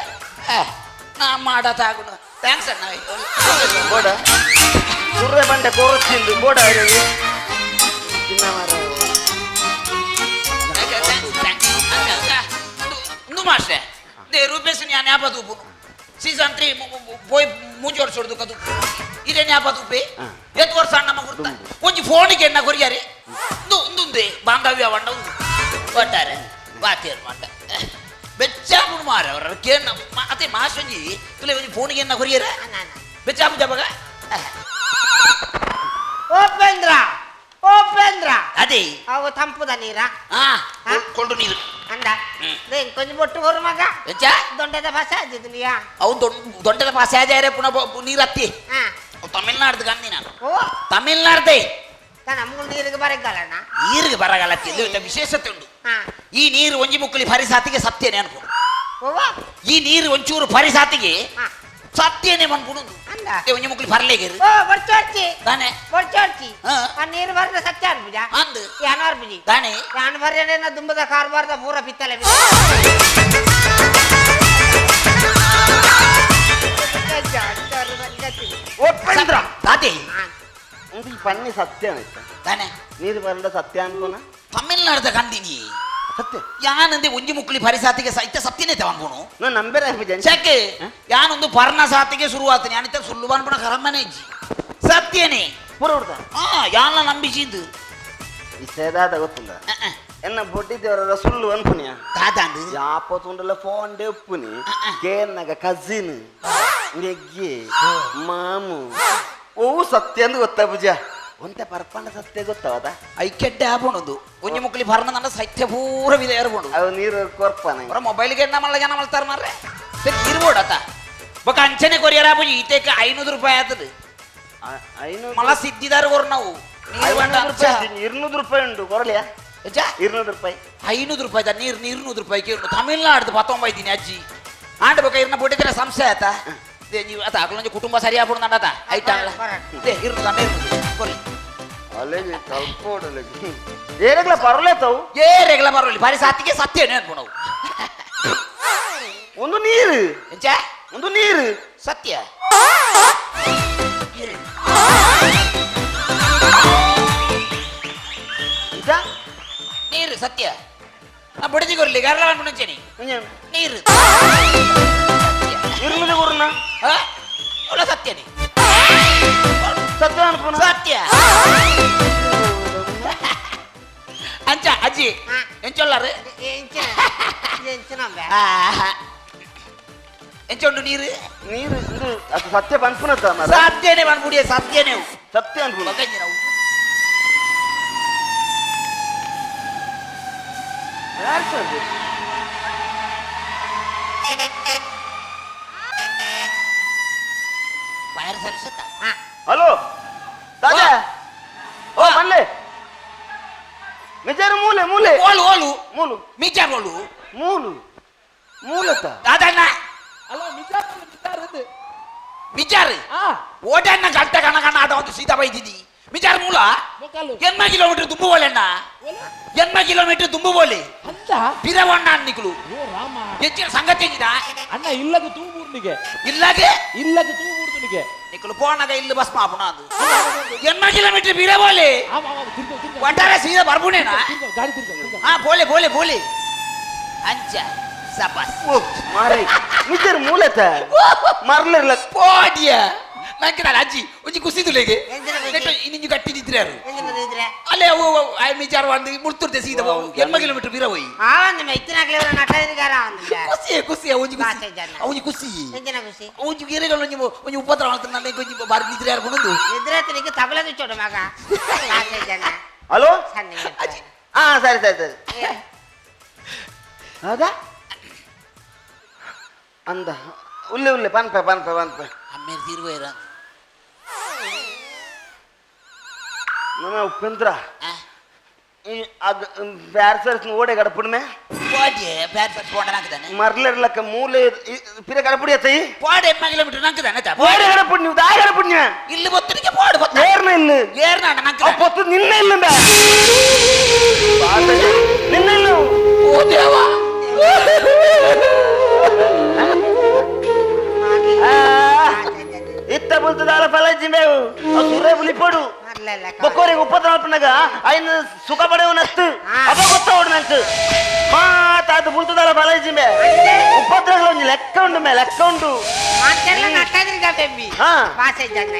ನಾ ಮಾಡ ತಾಗುನು thanks ಅಣ್ಣ. ಬೋಡ ಕುರ್ರೆ ಬಂಡೆ ಕೋರಚ್ಚಿಂದು ಬೋಡ. ಒಂದು ಮಾಸ್ಟೆ they Rupesh ഞാൻ ಜ್ಞಾಪ ತೂಪು ಸೀಸನ್ 3 ಪೋಯ್ ಮೂಜಿ ವರ್ಷ ಹೊಡ್ದು ಕದು ಇದೇ ಜ್ಞಾಪ ತೂಪೆ. ಎತ್ತು ವರ್ಷ ಅಣ್ಣಮ್ಮ ಗುರ್ತ ಒಂಜಿ ಫೋನಿಗೆ ಎಣ್ಣ ಕೊರಿಯಾರೆ ಉಂದು ಉಂದುಂದೆ ಬಾಂಧವ್ಯ ವಂಡ ಉಂದು ಒಟ್ಟಾರೆ ಬಾತೇರು ಮಂಡ ಬೆಚ್ಚಾಪುಡು ಮಾರ ಅವರ ಕೇಣ ಅದೇ ಮಾಸ್ ಒಂಜಿ ತುಲೆ ಒಂಜಿ ಫೋನಿಗೆ ಎಣ್ಣ ಕೊರಿಯರ ಬೆಚ್ಚಾಪು ಜಬಗ. ಉಪೇಂದ್ರ ಉಪೇಂದ್ರ. ಅದೇ. ಅವು ತಂಪುದ ನೀರಾ? ಹಾ. ಹಾ? ಕೊಂಡು ನೀರು. ಅಂದ. ಹ್ಮ್. ಕೊಂಚ ಬೊಟ್ಟು ಬರು ಮಗ. ಎಂಚ? ದೊಡ್ಡದ ಭಾಷೆ ಅದ್ದಿದ್ನಿಯಾ. ಅವು ದೊಡ್ಡ ದೊಡ್ಡದ ಪಾಸೆ ಆಜಾರೆ ಪುನಃ ನೀರು ಹತ್ತಿ. ಹಾ. ಅವು ತಮಿಳ್ನಾಡ್ದು ಗಂದಿ ನಾನು. ಓ. ತಮಿಳ್ನಾಡ್ದೆ. ನಮ್ಗಳು ನೀರಿಗೆ ಬರಗಲ್ಲಣ್ಣ. ನೀರಿಗೆ ಬರಗಾಲ ಇದು ವಿಶೇಷತೆ ಉಂಟು. ಹಾ. ಈ ನೀರು ಒಂಜಿ ಮುಕ್ಕಲಿ ಪರಿಸಾತಿಗೆ ಸತ್ಯನೇ ಅನ್ಕೊಂಡು. ಓ. ಈ ನೀರು ಒಂಚೂರು ಪರಿಸಾತಿಗೆ ಹಾ. ಸತ್ಯನೇ ಅನ್ಕೊಂಡು. ಅಂದ. ಒಂಜಿ ಮುಕ್ಕಲಿ ಬರ್ಲೇಗೆ. ಓ ಬರ್ಚೋರ್ಚಿ. ತಾನೆ. ಬರ್ಚೋರ್ಚಿ. ಹಾ. ಆ ನೀರು ಬರ್ದ ಸತ್ಯ ಅನ್ಬುಜ. ಅಂದು. ಯಾನು ಅರ್ಬುಜಿ. ತಾನೆ. ಯಾನು ಬರ್ಯನ ದುಂಬದ ಕಾರ್ಬಾರ್ದ ಪೂರ ಪಿತ್ತಲೆ. ಉಪೇಂದ್ರ. ತಾತೆ. ಉಂದು ಈ ಪನ್ನಿ ಸತ್ಯ ಆಯ್ತಾ? ತಾನೆ. ನೀರು ಬರಂಡ ಸತ್ಯ ಅನ್ಕೋನ. ತಮಿಳ್ನಾಡ್ದ ಕಂದಿನಿ. ಸತ್ಯ. ಯಾನಂದೆ ಒಂಜಿ ಮುಕ್ಕಲಿ ಪರಿಸಾತಿಗೆ ಸಹಿತ ಸತ್ಯನೇ ತಗೊಂಡು. ನಾನು ನಂಬೇರೆ ಅನ್ಪುಜ. ಚಕ್ಕೆ ಯಾನೊಂದು ಪರ್ಣ ಸಾತಿಗೆ ಶುರುವಾತನಿ ಯಾನಿತ ಸುಳ್ಳು ಅನ್ಪುಣ ಕರಮನೆ ಇಜ್ಜಿ ಸತ್ಯನೇ. ಪೂರ ಹುಡ್ದ. ಹಾ ಯಾನ ನಂಬಿಸಿದ್ದು. ಈ ಸೇದಾದ ಗೊತ್ತುಂಡ. ಎನ್ನ ಬೊಡ್ಡಿ ದೇವರ ಸುಳ್ಳು ಅನ್ಪುನಿಯ. ತಾತಾಂದು. ಯಾಪ ತುಂಡಲ ಫೋನ್ ಉಪ್ಪುನಿ ಕೇನ್ನಗ ಕಸಿನ್ ಗೆಗ್ಗೆ ಮಾಮು ಓ ಸತ್ಯ ಅಂದು ಗೊತ್ತಾ ಪೂಜ ಒಂತೆ ಪರ್ಪಂಡ ಸತ್ಯ ಗೊತ್ತಾವದ. ಐಕೆಡ್ಡೆ ಆಪುಣದು ಒಂಜಿ ಮುಕ್ಕಲಿ ಪರ್ಣ ನನ್ನ ಸತ್ಯ ಪೂರ ವಿಧ ಏರ್ಪುಂಡು. ಅವು ನೀರು ಕೊರ್ಪನ. ಅವರ ಮೊಬೈಲ್ಗೆ ಎಣ್ಣ ಮಲ್ಲ ಜನ ಮಲ್ತಾರ ಮಾರ್ರೆ ಸರಿ ಇರ್ಬೋಡತ ಬೊಕ ಅಂಚನೆ ಕೊರಿಯರ ಪೂಜಿ ಈತೇಕ 500 ರೂಪಾಯಿ ಆತದು. 500. ಮಲ್ಲ ಸಿದ್ದಿದಾರ ಕೊರ್ ನಾವು ನೀರು ಬಂಡ 500 ರೂಪಾಯಿ 200 ರೂಪಾಯಿ ಉಂಟು ಕೊರಲಿಯಾ. 200 ರೂಪಾಯಿ. 500 ರೂಪಾಯಿ ನೀರು 200 ರೂಪಾಯಿ ಕೇಳು. ತಮಿಳ್ನಾಡ್ದು ಪತ್ತೊಂಬೈದಿನಿ ಅಜ್ಜಿ ಆಂಡ ಬೊಕ ಇರ್ನ ಬೊಟ್ಟಿದ್ರೆ ಸಂಸ್ಥೆ ಆತ ನೀವು ಆತ ಅಕಲೊಂಜಿ ಕುಟುಂಬ ಸರಿ ಆಗ್ಬಿಡು ನಂಡತ ಐಟಾಂಗ್ಲ they ಇರ್ನು ದಂಡ ಇರ್ನು ಕೊರ್ಲಿ. ಅಲೆಗೆ ಕಲ್ಪೋಡಲೆಗೆ ಏರೆಗ್ಲ ಪರ್ಲೇತವು. ಏ ರೆಗ್ಲ ಬರೋಲಿ ಬಾರಿ ಸಾತಿಗೆ ಸತ್ಯ ಅನ್ಕೊಂಡು ನಾವು. ಒಂದು ನೀರು. ಎಂಚ? ಒಂದು ನೀರು. ಸತ್ಯ. ಎಂಚ? ನೀರು ಸತ್ಯ. ನಾ ಬುಡದಿ ಕೊರ್ಲಿ ಗರ್ಲ ಅನ್ಕೊಂಡು ನೀರು. ಇರ್ನದ ಗುರುನ. ಹಾ ಒಳ್ಳೆ ಸತ್ಯ ನೀ. ಸತ್ಯ ಅನ್ಪುನ. ಸತ್ಯ ಅಂಚ ಅಜ್ಜಿ ಎಂಚೊಲ್ಲಾರು? ಎಂಚಿನ ಎಂಚಿನ ಎಂಚ ಉಂಟು ನೀರು? ನೀರು ಇದು ಅದು ಸತ್ಯ ಪನ್ಪುನತ್ತ ಮಾರ್ರೆ. ಸತ್ಯನೇ ಬಂದ್ಬಿಡಿಯ ಸತ್ಯನೇ. ಸತ್ಯ ಅನ್ಪುನ. ಬಗ್ಗಂಜಿ ನಾವು. ಯಾರು ಸರ್? Fire service. ಹಲೋ ದಾದಾ, ಓ ಬನ್ಲೆ ನಿಜಾರು ಮೂಲೆ ಮೂಲೆ. ಓಲು ಓಲು. ಮೂಲು. ಮೀಚಾರ್ ಓಲು. ಮೂಲು ಮೂಲತ. ದಾದಣ್ಣ. ಹಲೋ, ಮಿಚಾರ್ ಮಿಚಾರ್ ಇದು. ಮಿಚಾರ್. ಆ. ಓಟಣ್ಣ ಗಂಟೆ ಕಣ ಕಣ ಆಟ ಒಂದು ಸೀದಾ ಬೈದಿದ್ದಿ ಮಿಚಾರ್ ಮೂಲ. ಮೊಕ್ಕಲು. ಎನ್ಮ ಕಿಲೋಮೀಟರ್ ದುಂಬು ಬೋಲೆಣ್ಣ. ಎನ್ಮ ಕಿಲೋಮೀಟರ್ ದುಂಬು ಬೋಲೆ. ಅಂತ. ಪಿರವಣ್ಣ ಅನ್ನಿಕುಲು. ಓ ರಾಮ. ಹೆಚ್ಚಿನ ಸಂಗತಿ ಎಂಜಿನ? ಅಣ್ಣ ಇಲ್ಲಗ ತೂ ಮೂರ್ನಿಗೆ. ಇಲ್ಲಾಗೆ. ಇಲ್ಲಗ ತೂ ಮೂರ್ನಿಗೆ. ನಿಕುಲು ಪೋನಾಗ ಇಲ್ಲಿ ಬಸ್ ಮಾಪುಣ ಅದು ಎನ್ಮ ಕಿಲೋಮೀಟರ್ ಬಿರ ಬೋಲೆ. ಆಮ ಆಮ ತಿರ್ಗೋ ತಿರ್ಗೋ. ಒಟ್ಟಾರೆ ಸೀದಾ ಬರ್ಬುಣೇನಾ? ತಿರ್ಗೋ ಗಾಡಿ ತಿರ್ಗೋ ತಿರ್ಗೋ. ಹಾ ಬೋಲೆ ಬೋಲೆ ಬೋಲೆ ಅಂಚ ಸಬಸ್. ಓ ಮಾರಿ ನಿಜಾರು ಮೂಲತ ಮರ್ಲಿರ್ಲ. ಪೋಡಿಯ ನಂಗೆ ನಾನು ಅಜ್ಜಿ ಒಂಜಿ ಖುಷಿ ತುಲೆಗೆ. ಎಂಚಿನ ಖುಷಿ? ಇನ್ನಿಂಜು ಗಟ್ಟಿ ನಿದ್ರೆ ಎಂಚಿನ ಇದ್ರೆ? ಅಲ್ಲೇ ಅವು I ಮಿಚಾರ ಒಂದು ಮುಡ್ತುರ್ತೆ ಸೀದಾ ಎನ್ಮ ಕಿಲೋಮೀಟರ್ ಬೀರ ಹೋಯಿ. ಆ ಒಂದು ಮೆತ್ತಿನಾಗ್ಲೇ ನಟರಿಗಾರ ಒಂದು. ಖುಷಿ ಖುಷಿ ಒಂಜಿ ಖುಷಿ. ಬಾಸೆ ಜನ. ಒಂಜಿ ಖುಷಿ. ಎಂಚಿನ ಖುಷಿ? ಒಂಜಿ ಗಿರಿಗಳು ಒಂಜಿ ಒಂಜಿ ಉಪದ್ರ ಮಾಡ್ತಾರೆ ನನ್ನ ಒಂಜಿ ಬಾರಿ ನಿದ್ರೆ ಯಾರು ಕೊಡೋದು. ನಿದ್ರೆ ತಿರುಗಿ ತಬಲ ಚೋಡು ಮಗ ಬಾಸೆ ಜನ. ಹಲೋ. ಸಣ್ಣ. ಅಜ್ಜಿ. ಹಾ ಸರಿ ಸರಿ ಸರಿ. ಹೌದಾ ಅಂದ ಉಲ್ಲೆ ಉಲ್ಲೆ ಪನ್ಪೆ ಪನ್ಪೆ ಪನ್ಪೆ. ಅಮ್ಮೇರು ತೀರುವ ಇರ. ನಮ್ಮ ಉಪೇಂದ್ರ ಈ ಅಗ್ ಬ್ಯಾರ್ ಸರ್ಸ್ ಓಡೆ ಗಡಪುಡ್ಮೆ. ಪಾಡ್ಯೆ ಬ್ಯಾಟ್ ಬ್ಯಾಟ್ ಪೋಂಡ ನಾಕದಾನೆ. ಮರ್ಲಿರ್ಲಕ್ಕ ಮೂಲೆ ಪಿರ ಗಡಪುಡಿ ಅತ್ತೈ. ಪಾಡ್ ಎಮ್ಮ ಕಿಲೋಮೀಟರ್ ನಾಕದಾನೆ. ಓಡೆ ಗಡಪುಡಿ ನೀವು ದಾಯ ಗಡಪುಡಿ. ಇಲ್ಲಿ ಬತ್ತನಿಗೆ ಪಾಡು ಬತ್ತ. ಏರ್ನ ಇಲ್ಲ. ಏರ್ನ ನಾಕ. ಆ ಪೊತ್ತು ನಿನ್ನ ಇಲ್ಲ ನಿನ್ನ ಇಲ್ಲ. ಓ ದೇವಾ. ಇತ್ತ ಬುಲ್ತದಾಲ ಫಲ ಜಿಂಬೆವು ಸುರೇ ಬುಲಿಪಡು. ಬೊಕ್ಕೋರಿಗೆ ಉಪದ್ರ ಮಲ್ಪನಾಗ ಐನ ಸುಖ ಪಡೆಯುವ ನತ್ತು ಅಪ್ಪ ಗೊತ್ತ ಓಡು ನಂಗೆ ಮಾತಾದ ಬುಲ್ತದಾಲ ಫಲ ಜಿಂಬೆ ಉಪದ್ರಗಳ ಒಂಜಿ ಲೆಕ್ಕ ಉಂಡು ಮೇ ಲೆಕ್ಕ ಉಂಡು. ಮಾತೆಲ್ಲ ನಟದ್ರಿಗ ಬೆಬ್ಬಿ. ಹಾ. ಬಾಸೆ ಜನ.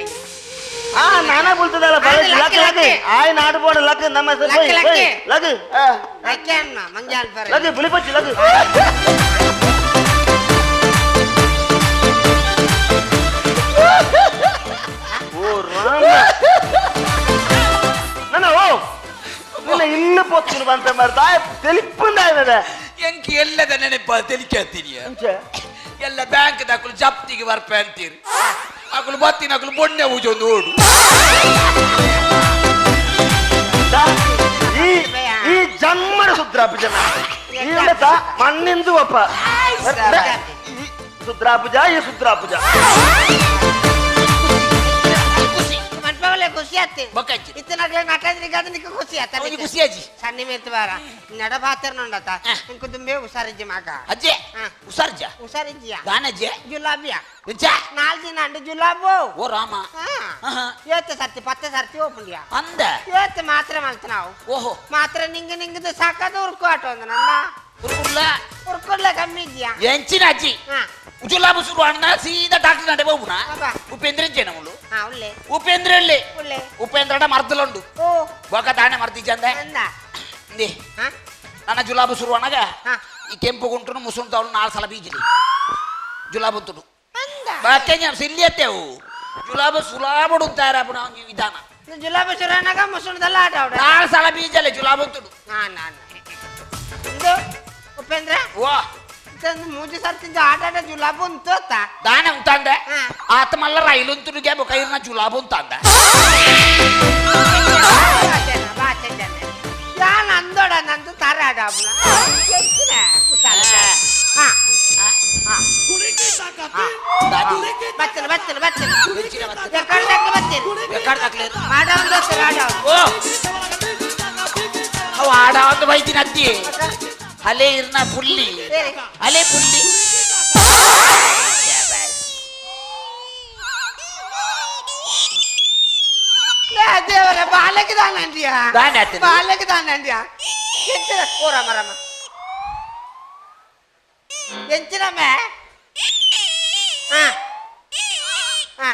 ಆ ನಾನಾ ಬುಲ್ತದಾಲ ಫಲ. ಅದು ಲಕ್ ಲಕ್ ಲಕ್ ಆಯ್ ನಾಡು ಬೋಡ ಲಕ್ ನಮ್ಮ ಹೆಸರು. ಲಕ್ ಲಕ್. ಲಗ್. ಲಕ್ಕೆ ಅನ್ನ ಮಂಜಾಲ್ ಬರ. ಲಗ್ ಬುಲಿಪಚ್ಚಿ ಲಗ್. ಓ ರಾಮ ನನ್ನ ಓ ನಿನ್ನ ಇನ್ನು ಪೊತ್ತು ಬಂತ ಮಾರ್ದ ತೆಲಿಪ್ಪುಂದಾಯ್ನದ. ಎಂಕ್ ಎಲ್ಲದ ನೆನಪ ತೆಲಿಕಾತೀನಿ. ಎಲ್ಲ ಬ್ಯಾಂಕ್ ದಾಕುಲು ಜಪ್ತಿಗೆ ಬರ್ಪೆ ಅಂತೀರಿ ಅಕುಲು ಬತ್ತಿನ ಅಕುಲು ಬೊಣ್ಣೆ ಊಜೊಂದು ಓಡು. ಈ ಈ ಜನ್ಮದ ಸುದ್ರಾಪುಜನ ಈ ಉಂಡತ ಮಣ್ಣಿಂದು ಅಪ್ಪ ಈ ಸುದ್ರಾಪುಜ ಈ ಸುದ್ರಾಪುಜ. ಖುಷಿ. ಮನ್ಪವಲೆ ಖುಷಿ ಆತ್ತೆ. ಬೊಕ್ಕಂಚಿ. ಇತ್ತನಾಗ್ಲೇ ನಟದ್ರಿಗ ಅದು ನಿಕ್ಕ ಖುಷಿ ಆತ. ಒಂಜಿ ಖುಷಿ ಅಜ್ಜಿ. ಸಣ್ಣ ಮೇತ್ ಬಾರ ನಡ ಬಾತರ್ ನೋಡತ ಇಂಕು ದುಂಬೆ ಹುಷಾರಿಜ್ಜಿ ಮಗ. ಅಜ್ಜೆ. ಹಾ. ಹುಷಾರ್ಜ. ಹುಷಾರಿಜ್ಜಿಯ. ದಾನಜ್ಜೆ. ಜುಲಾಬಿಯ. ಎಂಚ? ನಾಲ್ ದಿನ ಅಂಡು ಜುಲಾಬು. ಓ ರಾಮ. ಹಾ. ಆಹಾ. ಏತ್ ಸರ್ತಿ ಪತ್ತೆ ಸರ್ತಿ ಓಪುಂಡಿಯ. ಅಂದ. ಏತ್ ಮಾತ್ರ ಮಲ್ತ ನಾವು. ಓಹೋ. ಮಾತ್ರ ನಿಂಗೆ ನಿಂಗದು ಸಾಕಾದ ಉರ್ಕು ಆಟ ಒಂದು ನನ್ನ. ಉರ್ಕುಡ್ಲ. ಉರ್ಕೊಡ್ಲ ಕಮ್ಮಿ ಇದ್ಯಾ? ಎಂಚಿನ ಅಜ್ಜಿ. ಹಾ. ಜುಲಾಬು ಶುರು ಅಣ್ಣ ಸೀದಾ ಡಾಕ್ಟರ್ ನಡೆ ಹೋಗುಣ. ಅಬ್ಬಾ. ಉಪೇಂದ್ರ ಎಂಚೇನ ಮುಳ್ಳು. ಹಾ ಉಲ್ಲೆ. ಉಪೇಂದ್ರ ಎಲ್ಲಿ? ಉಲ್ಲೆ. ಉಪೇಂದ್ರಡ ಮರ್ದಲುಂಡು. ಓ. ಬೊಕ ತಾನೆ ಮರ್ದಿಜ್ಜಂದೆ. ಅಂದ. ಇಂದೆ. ಹಾ. ನನ್ನ ಜುಲಾಬು ಶುರು ಅಣ್ಣಗ ಹಾ. ಈ ಕೆಂಪು ಗುಂಟುನು ಮುಸುಂಟು ಅವಳು ನಾಲ್ ಸಲ ಬೀಜಲಿ ಜುಲಾಬುಂತುಡು. ಅಂದ. ಬಾಕೆ ಸಿಲ್ಲಿಯತ್ತೆವು ಜುಲಾಬು ಸುಲಾಬುಡು ತಯಾರಾಪುನ ಒಂಜಿ ವಿಧಾನ. ಜುಲಾಬು ಶುರುನಾಗ ಮುಸುಣದಲ್ಲ ಆಟ ಆಡ. ನಾಲ್ ಸಲ ಬೀಜಲೆ ಜುಲಾಬುಂತುಡು. ನಾ ನಾ ನಾ. ಇಂದು ಉಪೇಂದ್ರ. ವಾ. ಇತ್ತೊಂದು ಮೂಜಿ ಸರ್ತಿ ಆಟ ಆಟ ಜುಲಾಬು ಉಂಟು ಅತ್ತ. ದಾನೆ ಉಂತಾಂದೆ. ಹಾ. ಆತ ಮಲ್ಲ ರೈಲು ಉಂತುಡುಗೆ ಬೊಕ ಇರ್ನ ಜುಲಾಬು ಉಂತಾಂದೆ. ಯಾನ್ ಅಂದೋಡ ಆಡಾಬುನ ಎಂಚಿನ ಕುಸಾಲ ಹಾ ಹಾ ಬತ್ತಿನ ಬತ್ತಿನ ಬತ್ತಿನ ಬೇಕಾಡ್ದಾಕ್ಲೆ ಬತ್ತೀನಿ ಬೇಕಾಡ್ದಾಕ್ಲೆ ಆಡಾವ್ ದೋಸ್ತ ಆಡಾವ್ ಓ ಅವ ಆಡ ಒಂದು ಬೈತಿನ ಅತ್ತಿ ಹಲೆ ಇರ್ನ ಪುಲ್ಲಿ ಹಲೆ ಪುಲ್ಲಿ ದೇವರ ಬಾಲಕ್ಕೆ ದಾನಂಡಿಯಾ ದಾನ ಆತನ. ಬಾಲಕ್ಕೆ ದಾನಂಡಿಯಾ ಎಂಚಿನ ಓ ರಾಮ ರಾಮ ಎಂಚಿನಮ್ಮ ಹಾ ಹಾ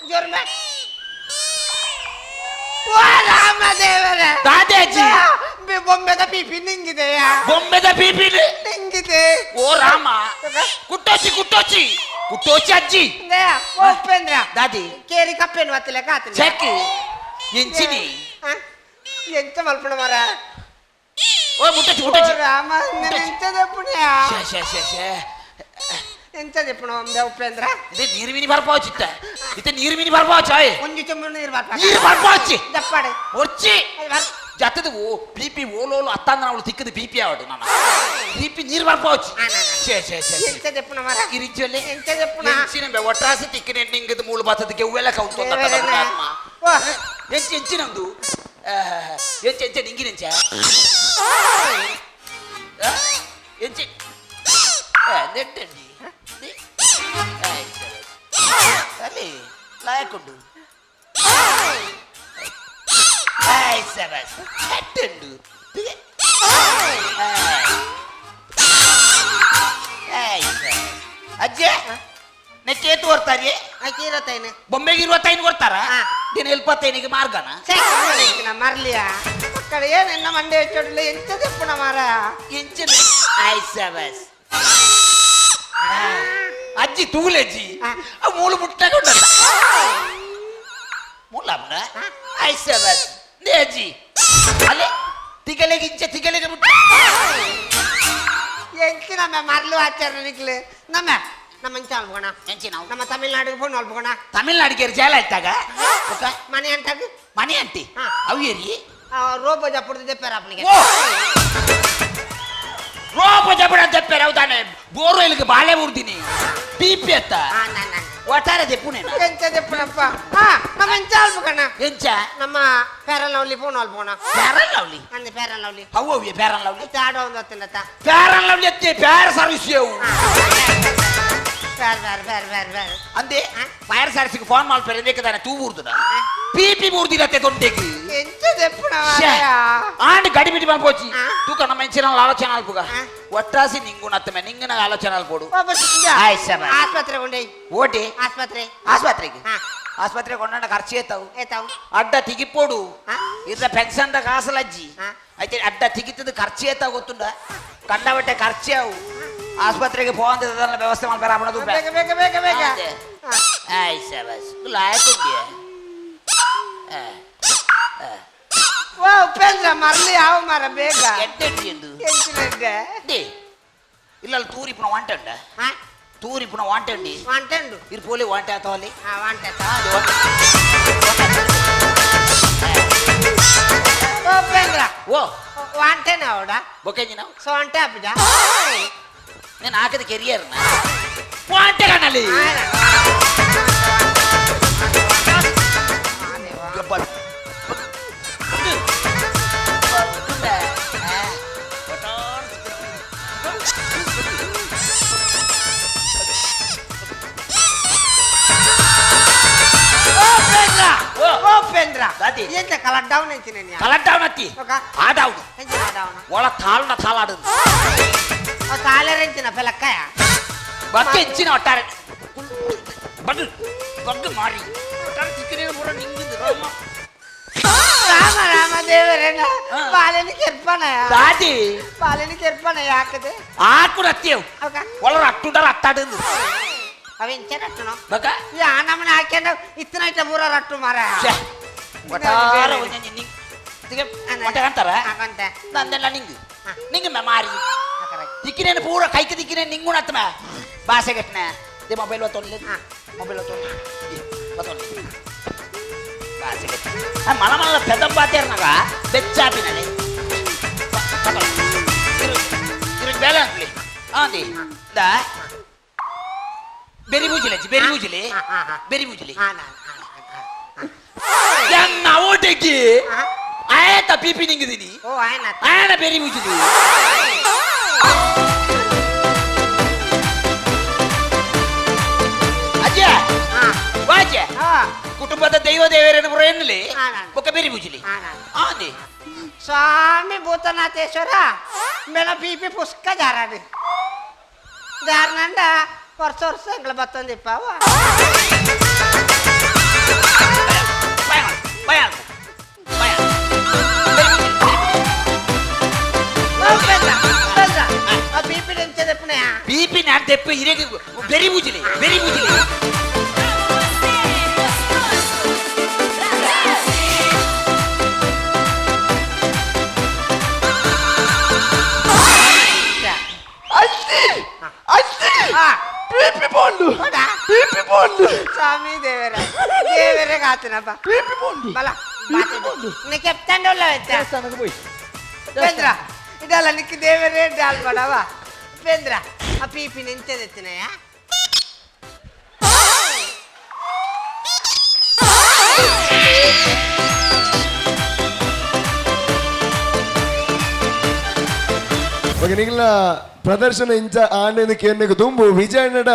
ಜೋರ್ ಮೇ ಓ ರಾಮ ದೇವರ ದಾದಾಜಿ ಬೊಂಬೆದ ಪಿಪಿ ನಿಂಗಿದೆಯಾ ಬೊಂಬೆದ ಪಿಪಿ ನಿಂಗಿದೆ ಓ ರಾಮ ಕುಟ್ಟೋಚಿ ಕುಟ್ಟೋಚಿ ಕುಟ್ಟೋಚಿ ಅಜ್ಜಿ ಉಪೇಂದ್ರ ದಾದಿ ಕೇರಿ ಕಪ್ಪೇನು ವತ್ತಲೆ ಕಾತನೆ ಚೆಕ್ ಎಂಚಿನಿ ಎಂಚ ಮಲ್ಪಣ ಮರ ಓ ಮುಟ್ಟೋಚಿ ಮುಟ್ಟೋಚಿ ರಾಮ ಎಂಚ ದೆಪ್ಪುಣಿಯ ಶೇ ಶೇ ಶೇ ಶೇ ಎಂಚ ದೆಪ್ಪುಣ ಒಂದೆ ಉಪೇಂದ್ರ ಇದೆ ನೀರು ಮೀನಿ ಬರ್ಪಾವಚಿತ್ತ ಇತ್ತೆ ನೀರು ಮೀನಿ ಬರ್ಪಾವಚ ಆಯ್ ಒಂಜಿ ಚೊಂಬು ನೀರು ಬರ್ಪ ನೀರು ಬರ್ಪಾವಚಿ ದಪ್ಪಾಡೆ ಒರ್ಚಿ ಜತ್ತದ ಓ ಪಿ ಪಿ ಓಲೋಲು ಅತ್ತಾಂದ್ರ ಅವಳು ತಿಕ್ಕದ ಪಿ ಪಿ ಆವಡು ನಾನು ಪಿ ಪಿ ನೀರು ಬರ್ಪಾವಚಿ ಶೇ ಶೇ ಶೇ ಎಂಚ ದೆಪ್ಪುಣ ಮರ ಇರಿಚೊಲ್ಲೆ ಎಂಚ ದೆಪ್ಪುಣ ಎಂಚಿನ ಒಟ್ರಾಸಿ ತಿಕ್ಕಿನ ನಿಂಗದ ಮೂಲ ಬತ್ತದಕ್ಕೆ ಹೂವೆಲ್ಲ ಕೌಂತು ಆತ್ಮ ಓ ಎಂಚ ಎಂಚಿನಂದು ಎಂಚ ಎಂಚ ನಿಂಗಿನೆಂಚ ಎಂಚಿ ನೆಟ್ಟಂಡಿ ಅಲ್ಲಿ ಲಾಯಕೊಂಡು ನೆಟ್ಟಂಡು ಅಜ್ಜೆ ನೆಚ್ಚೇತು ಬರ್ತಾರೆ ಆಕೆ ಇರತ್ತೈನೆ ಬೊಂಬೆಗೆ ಇರುವತ್ತೈನು ಕೊಡ್ತಾರ ಹಾ. ದಿನ ಎಲ್ಪತ್ತೈನಿಗೆ ಮಾರ್ಗನ ಮರ್ಲಿಯಾ ಮಕ್ಕಳು ಏನೆನ್ನ ಮಂಡೆ ಹೆಚ್ಚೋಡಿಲ್ಲ ಎಂಚ ದೆಪ್ಪುಣ ಮರ ಎಂಚಿನ ಆಯ್ಸಬಸ್ ಅಜ್ಜಿ ತೂಲೆ ಅಜ್ಜಿ ಹಾ. ಆ ಮೂಳು ಮುಟ್ಟಾಗ ಉಂಟಲ್ಲ ಮೂಲ ಆಯ್ಸಬಸ್ ನೇ ಅಜ್ಜಿ ಅಲ್ಲೇ ತಿಗಲೆಗೆ ಇಂಚೆ ತಿಗಲೆಗೆ ಮುಟ್ಟ ಎಂಚಿ ನಮ್ಮ ಮರ್ಲು ಆಚಾರ ನಿಕ್ಲೆ ನಮ್ಮ ನಮ್ಮ ಎಂಚ ಅಲ್ಬೋಣ ಎಂಚಿ ನಾವು ನಮ್ಮ ತಮಿಳ್ನಾಡಿಗೆ ಫೋನ್ ಅಲ್ಬೋಣ ತಮಿಳ್ನಾಡಿಗೆ ಜೇಲ ಆಯ್ತಾಗ ಮನೆ ಅಂಟಾಗ ಮನೆ ಅಂಟಿ ಹಾ. ಅವು ಏರಿ ರೋಬೋ ಜಪ್ಪುಡ್ದು ದೆಪ್ಪಾರ ಅಪ್ಪನಿಗೆ ಓ ರೋಪ ಜಬಡ ದೆಪ್ಪೆರ ಹೌದಾನೆ ಬೋರು ಇಲ್ಲಿಗೆ ಬಾಳೆ ಊರ್ದಿನಿ ಪಿ ಪಿ ಅತ್ತ ಹಾ ನನ್ನ ಒಟ್ಟಾರೆ ದೆಪ್ಪುನೇನ ಎಂಚ ದೆಪ್ಪುಣಪ್ಪ ಹಾ ನಮ್ಮ ಎಂಚ ಅಲ್ಬೋಣ ಎಂಚ ನಮ್ಮ ಫೇರ್ ಲವ್ಲಿ ಫೋನ್ ಅಲ್ಬೋಣ ಪ್ಯಾರನ್ ಲವ್ಲಿ ಅಂದೆ ಫೇರ್ ಲವ್ಲಿ ಅವು ಅವು ಪ್ಯಾರನ್ ಲವ್ಲಿ ಇತ್ತ ಆಡೋ ಒಂದು ಹೊತ್ತಿನತ್ತ ಪ್ಯಾರನ್ ಲವ್ಲಿ ಅತ್ತೆ ಪ್ಯಾರ ಸರ್ವಿಸ್ ಅವು fair fair fair fair fair ಅಂದೆ ಹಾ? ಫೈರ್ ಸರ್ವಿಸ್ಗೆ ಫೋನ್ ಮಾಡ್ತಾರೆ ಬೇಕಾದಾನೆ ತೂ ಊರ್ದುನ ಹಾ. ಪಿ ಪಿ ಊರ್ದಿರತ್ತೆ ದೊಡ್ಡಗೆ ಎಂಚ ದೆಪ್ಪುಣ ಆಂಡ್ ಗಡಿಬಿಡಿ ಮಾಡ್పోచి ಹಾ. ತೂಕ ನಮ್ಮ ಎಂಚಿನ ಆಲೋಚನೆ ಅಲ್ಪುಗ ಹಾ. ಒಟ್ರಾಸಿ ನಿಂಗು ನತ್ತಮೆ ನಿಂಗನ ಆಲೋಚನೆ ಅಲ್ಪೋಡು ಆಯ್ ಶಬಾಸ್. ಆಸ್ಪತ್ರೆ ಕೊಂಡೋಯ್ ಓಟಿ ಆಸ್ಪತ್ರೆ ಆಸ್ಪತ್ರೆಗೆ ಹಾ. ಆಸ್ಪತ್ರೆ ಕೊಂಡಂಡ ಖರ್ಚು ಏತಾವು ಏತಾವು ಅಡ್ಡ ತಿಗಿಪೋಡು ಹಾ. ಇದ್ರ ಪೆನ್ಷನ್ the ಕಾಸಲಜ್ಜಿ ಹಾ. అయితే ಅಡ್ಡ ತಿಗಿತದ ಖರ್ಚು ಏತಾವ ಗೊತ್ತುಂಡ ಕಂಡಬಟ್ಟೆ ಖರ್ಚು ಅವು ಆಸ್ಪತ್ರೆಗೆ ಪೋವಂತ ವ್ಯವಸ್ಥೆ ಮಾಡ್ತಾರೆ ಅವನದು ಬೇಗ ಬೇಗ ಬೇಗ ಬೇಗ ಅದೇ. ಹಾ. ಆಯ್ ಶಬಾಸ್ ಲಾಯಕುಂಡಿಯ ವಾ ಉಪೇಂದ್ರ ಮರ್ಲಿ ಯಾವ ಮರ ಬೇಗ ಎಡ್ಡೆಡ್ಡಿ ಎಂದು ಎಂಚಿನಡ್ಡೆ they ಇಲ್ಲ ತೂರಿ ಪುನ ವಾಂಟಂಡ ಹಾ ತೂರಿ ಪುನ ವಾಂಟಂಡಿ ವಾಂಟಂಡು ಇರ್ ಪೋಲಿ ವಾಂಟೆ ಆತವಲ್ಲಿ ಹಾ ವಾಂಟೆ ಉಪೇಂದ್ರ ಓ ವಾಂಟೆನ ಅವಡ ಬೊಕೆಂಜಿ ನಾವು ಸೊ ವಾಂಟೆ ಅಪ್ಪಜ నేను ఆకది కెరియర్ వాంటే కనాలి ಉಪೇಂದ್ರ ಓ. ಉಪೇಂದ್ರ ದಾದಿ. ಎಂತ ಕಲರ್ ಡೌನ್ ಎಂಚಿನ కలర్ డౌన్ అత్తి ఒక. ఆ డౌన్ ಎಂಚಿನ ಡೌನ್ ಒಳ ತಾಳ್ನ ತಾಳಾಡು ಕಾಲರ್ ಎಂಚಿನ ಪೆಲಕ್ಕಾಯ ಬಗ್ಗೆ ಎಂಚಿನ ಒಟ್ಟಾರೆ ಬಗ್ಗು ಬಗ್ಗು ಮಾರಿ ಒಟ್ಟಾರೆ ಚಿಕ್ಕನೇನು ಪೂರ ನಿಂಗಿದ್ದು ರಾಮ ರಾಮ ರಾಮ ದೇವರೇನ ಹಾ. ಬಾಲೆನಿ ಕೆರ್ಪಣ ದಾದಿ ಬಾಲೆನಿ ಕೆರ್ಪಣ ಯಾಕದೆ ಆಕು ಅತ್ತಿಯವು ಅವಕ ಒಳ ಅಟ್ಟುಂಡರ ಅಟ್ಟಾಡು ಅವ ಎಂಚ ರಟ್ಟುನು ಬಗ್ಗ ಈ ಆ ನಮನೆ ಹಾಕ್ಯಂಡ ಇತ್ತನ ಇಟ್ಟ ಪೂರ ರಟ್ಟು ಮಾರ ಛೆ, ಒಟ್ಟಾರೆ ಒಂಜೊಂಜಿ ನಿಂಗ್ ಒಟ್ಟ ಅಂತಾರ ಹಾಕಂತೆ ನಂದೆಲ್ಲ ನಿಂಗು ಹಾ. ನಿಂಗು ಮೆ ಮಾರಿ ದಿಕ್ಕಿನೇನು ಪೂರ ಕೈకి ದಿಕ್ಕಿನೇನು ನಿಂಗು ನತ್ತಮ ಭಾಷೆ ಗೆಟ್ನ they mobile ಒತ್ತೊಳ್ಳೆ ಹಾ. ಮೊಬೈಲ್ ಒತ್ತೊಳ್ಳೆ ಒತ್ತೊಳ್ಳೆ ಮಲ ಮಲ್ಲ ಪೆದಂಬಾತೇರ್ನಾಗ ಬೆಚ್ಚಾಪಿನಲ್ಲಿ ಬೇಲೆ ಅನ್ಲಿ ಆಂದಿ the ಬೆರಿ ಬೂಜಿಲೆ ಬೆರಿ ಬೂಜಿಲೆ ಬೆರಿ ಬೂಜಿಲೆ. ಎನ್ನ ಓಟೆಗೆ ಆಯತ ಪಿಪಿ ನಿಂಗಿದೀನಿ. ಓ ಆಯ್ನ. ಆಯನ ಬೆರಿ ಬೂಜಿಲಿ. ಅಜ್ಜ, ವಾಜ್ಯ ಕುಟುಂಬದ ದೈವ ದೇವರನ್ನು ಪುರ ಎನ್ನಲಿ ಬೊಕ್ಕ ಬೆರಿ ಬೂಜಿಲಿ ಆಂದಿ. ಸ್ವಾಮಿ ಭೂತನಾಥೇಶ್ವರ, ಮೇಳ ಬಿ ಪಿ ಪುಸ್ಕ ಜಾರಾಡಿ ಜಾರನಂಡ ವರ್ಷ ವರ್ಷ ಎಂಗ್ಲ ಬತ್ತೊಂದಿಪ್ಪಾವ. ಭಯ ಭಯ ಭಯ. ಆ ಬಿ ಪಿ ಎಂಚದಪ್ಪನೆಯ? ಬಿ ಪಿ ನಾನು ತೆಪ್ಪು ಹಿರಿಯ ಬೆರಿ ಬೂಜಿಲಿ ಬೆರಿ ಬೂಜಿಲಿ. ಸ್ವಾಮಿ ದೇವರ ದೇವರೇ ಕಾತನಪ್ಪ ಬಲ ನೀ ಕೆಪ್ತಂಡಲ್ಲ. ದೇವಸ್ಥಾನಕ್ಕೆ ಹೋಯ್. ಉಪೇಂದ್ರ, ಇದಲ್ಲ ನಿಕ್ಕ ದೇವರೇ ಡಾಲ್ ಬಡವ ಉಪೇಂದ್ರ. ಆ ಪೀಪಿ ನಿಂತದೆತ್ತಿನಯ್ಯ. ಓಕೆ, ನಿಗ್ಲ ಪ್ರದರ್ಶನ ಇಂಚ ಆಂಡೆನ ಕೇನ್ನೆಗ್ ದುಂಬು ವಿಜಯಣ್ಣಡ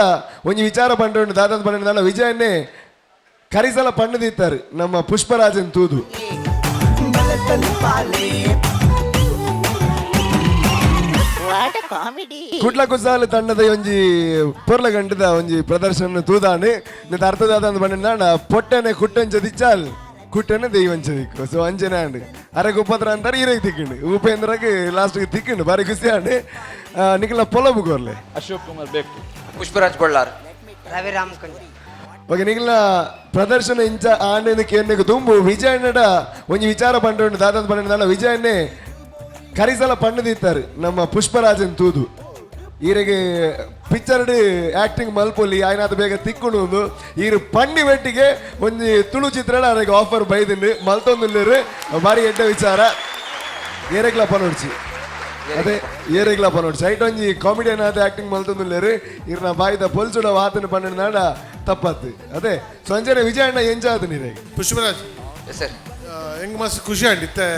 ಒಂಜಿ ವಿಚಾರ ಪಂಡ ದಾದಂತ ಪಂಡ ವಿಜಯಣ್ಣೆ ಕರಿಸಲ ಪಣ್ಣದಿತ್ತಾರೆ ನಮ್ಮ ಪುಷ್ಪರಾಜನ್ ತೂದು. ಕುಡ್ಲ ಕುಸಾಲ ತಂಡದ ಒಂಜಿ ಪೊರ್ಲ ಗಂಟದ ಒಂಜಿ ಪ್ರದರ್ಶನ ತೂದಾನೆ ನೆತ್ತ ಅರ್ಥದಾದ ಪಂಡ ಪೊಟ್ಟನೆ ಕುಟ್ಟಂಚ ದಿಚ್ಚಾಲ್ ಕುಟ್ಟನೆ ದೈವಂಚ ದಿಕ್ಕು. ಸೊ ಅಂಚನೆ ಅಂಡ್ ಅರೆ ಉಪದ್ರ ಅಂತಾರೆ ಈರೆಗ್ ತಿಕ್ಕಿಂಡು ಉಪೇಂದ್ರಗೆ ಲಾಸ್ಟ್ ತಿಕ್ಕಿಂಡು ಬಾರಿ ಖುಷಿ ಅಂಡ್ ನಿಖಲ ಪೊಲಬು ಕೋರ್ಲೆ. ಅಶೋಕ್ ಕುಮಾರ್ ಬೇಕು. ಪುಷ್ಪರಾಜ್ ಬಳ್ಳಾರ್. ರವಿರಾಮ್ ಕುಂಜ. ಓಕೆ, ನಿಖಲ ಪ್ರದರ್ಶನ ಇಂಚ ಆಂಡೆನ ಕೇನ್ನೆಗ್ ದುಂಬು ವಿಜಯಣ್ಣಡ ಒಂಜಿ ವಿಚಾರ ಪಂಡ ದಾದಂತ ಪಂಡ ವಿಜಯಣ್ಣೆ ಕರಿಸಲ ಪಣ್ಣದಿತ್ತಾರೆ ನಮ್ಮ ಪುಷ್ಪರಾಜನ್ ತೂದು ಈರೆಗೆ ಪಿಕ್ಚರ್ಡ್ ಆಕ್ಟಿಂಗ್ ಮಲ್ಪೊಲಿ ಆಯ್ನಾದ ಬೇಗ ತಿಕ್ಕುಣು. ಈರು ಪಣ್ಣಿ ವೆಟ್ಟಿಗೆ ಒಂಜಿ ತುಳು ಚಿತ್ರಣ ಅರೆಗೆ ಆಫರ್ ಬೈದಿಂಡು ಮಲ್ತೊಂದುಲ್ಲೇರು. ಬಾರಿ ಎಡ್ಡೆ ವಿಚಾರ. ಏರೆಗ್ಲ ಪನೋಡ್ಚಿ, ಅದೇ ಏರೆಗ್ಲ ಪನೋಡ್ಚಿ. ಐಟ್ ಒಂಜಿ ಕಾಮಿಡಿಯನ್ ಆದ ಆಕ್ಟಿಂಗ್ ಮಲ್ತೊಂದುಲ್ಲೇರು. ಇರ್ನ ಬಾಯಿದ ಪೊಲ್ಸುಡ ವಾತನ ಪಣ್ಣನಾಡ ತಪ್ಪತ್ತು. ಅದೇ ಸಂಜೆ ವಿಜಯಣ್ಣ ಎಂಜಾದ ನೀರೆಗೆ. ಪುಷ್ಪರಾಜ್. ಸರ್. ಹೆಂಗ್ ಮಸ್ತ್ ಖುಷಿ ಅಂಡ್ ಇತ್ತೆ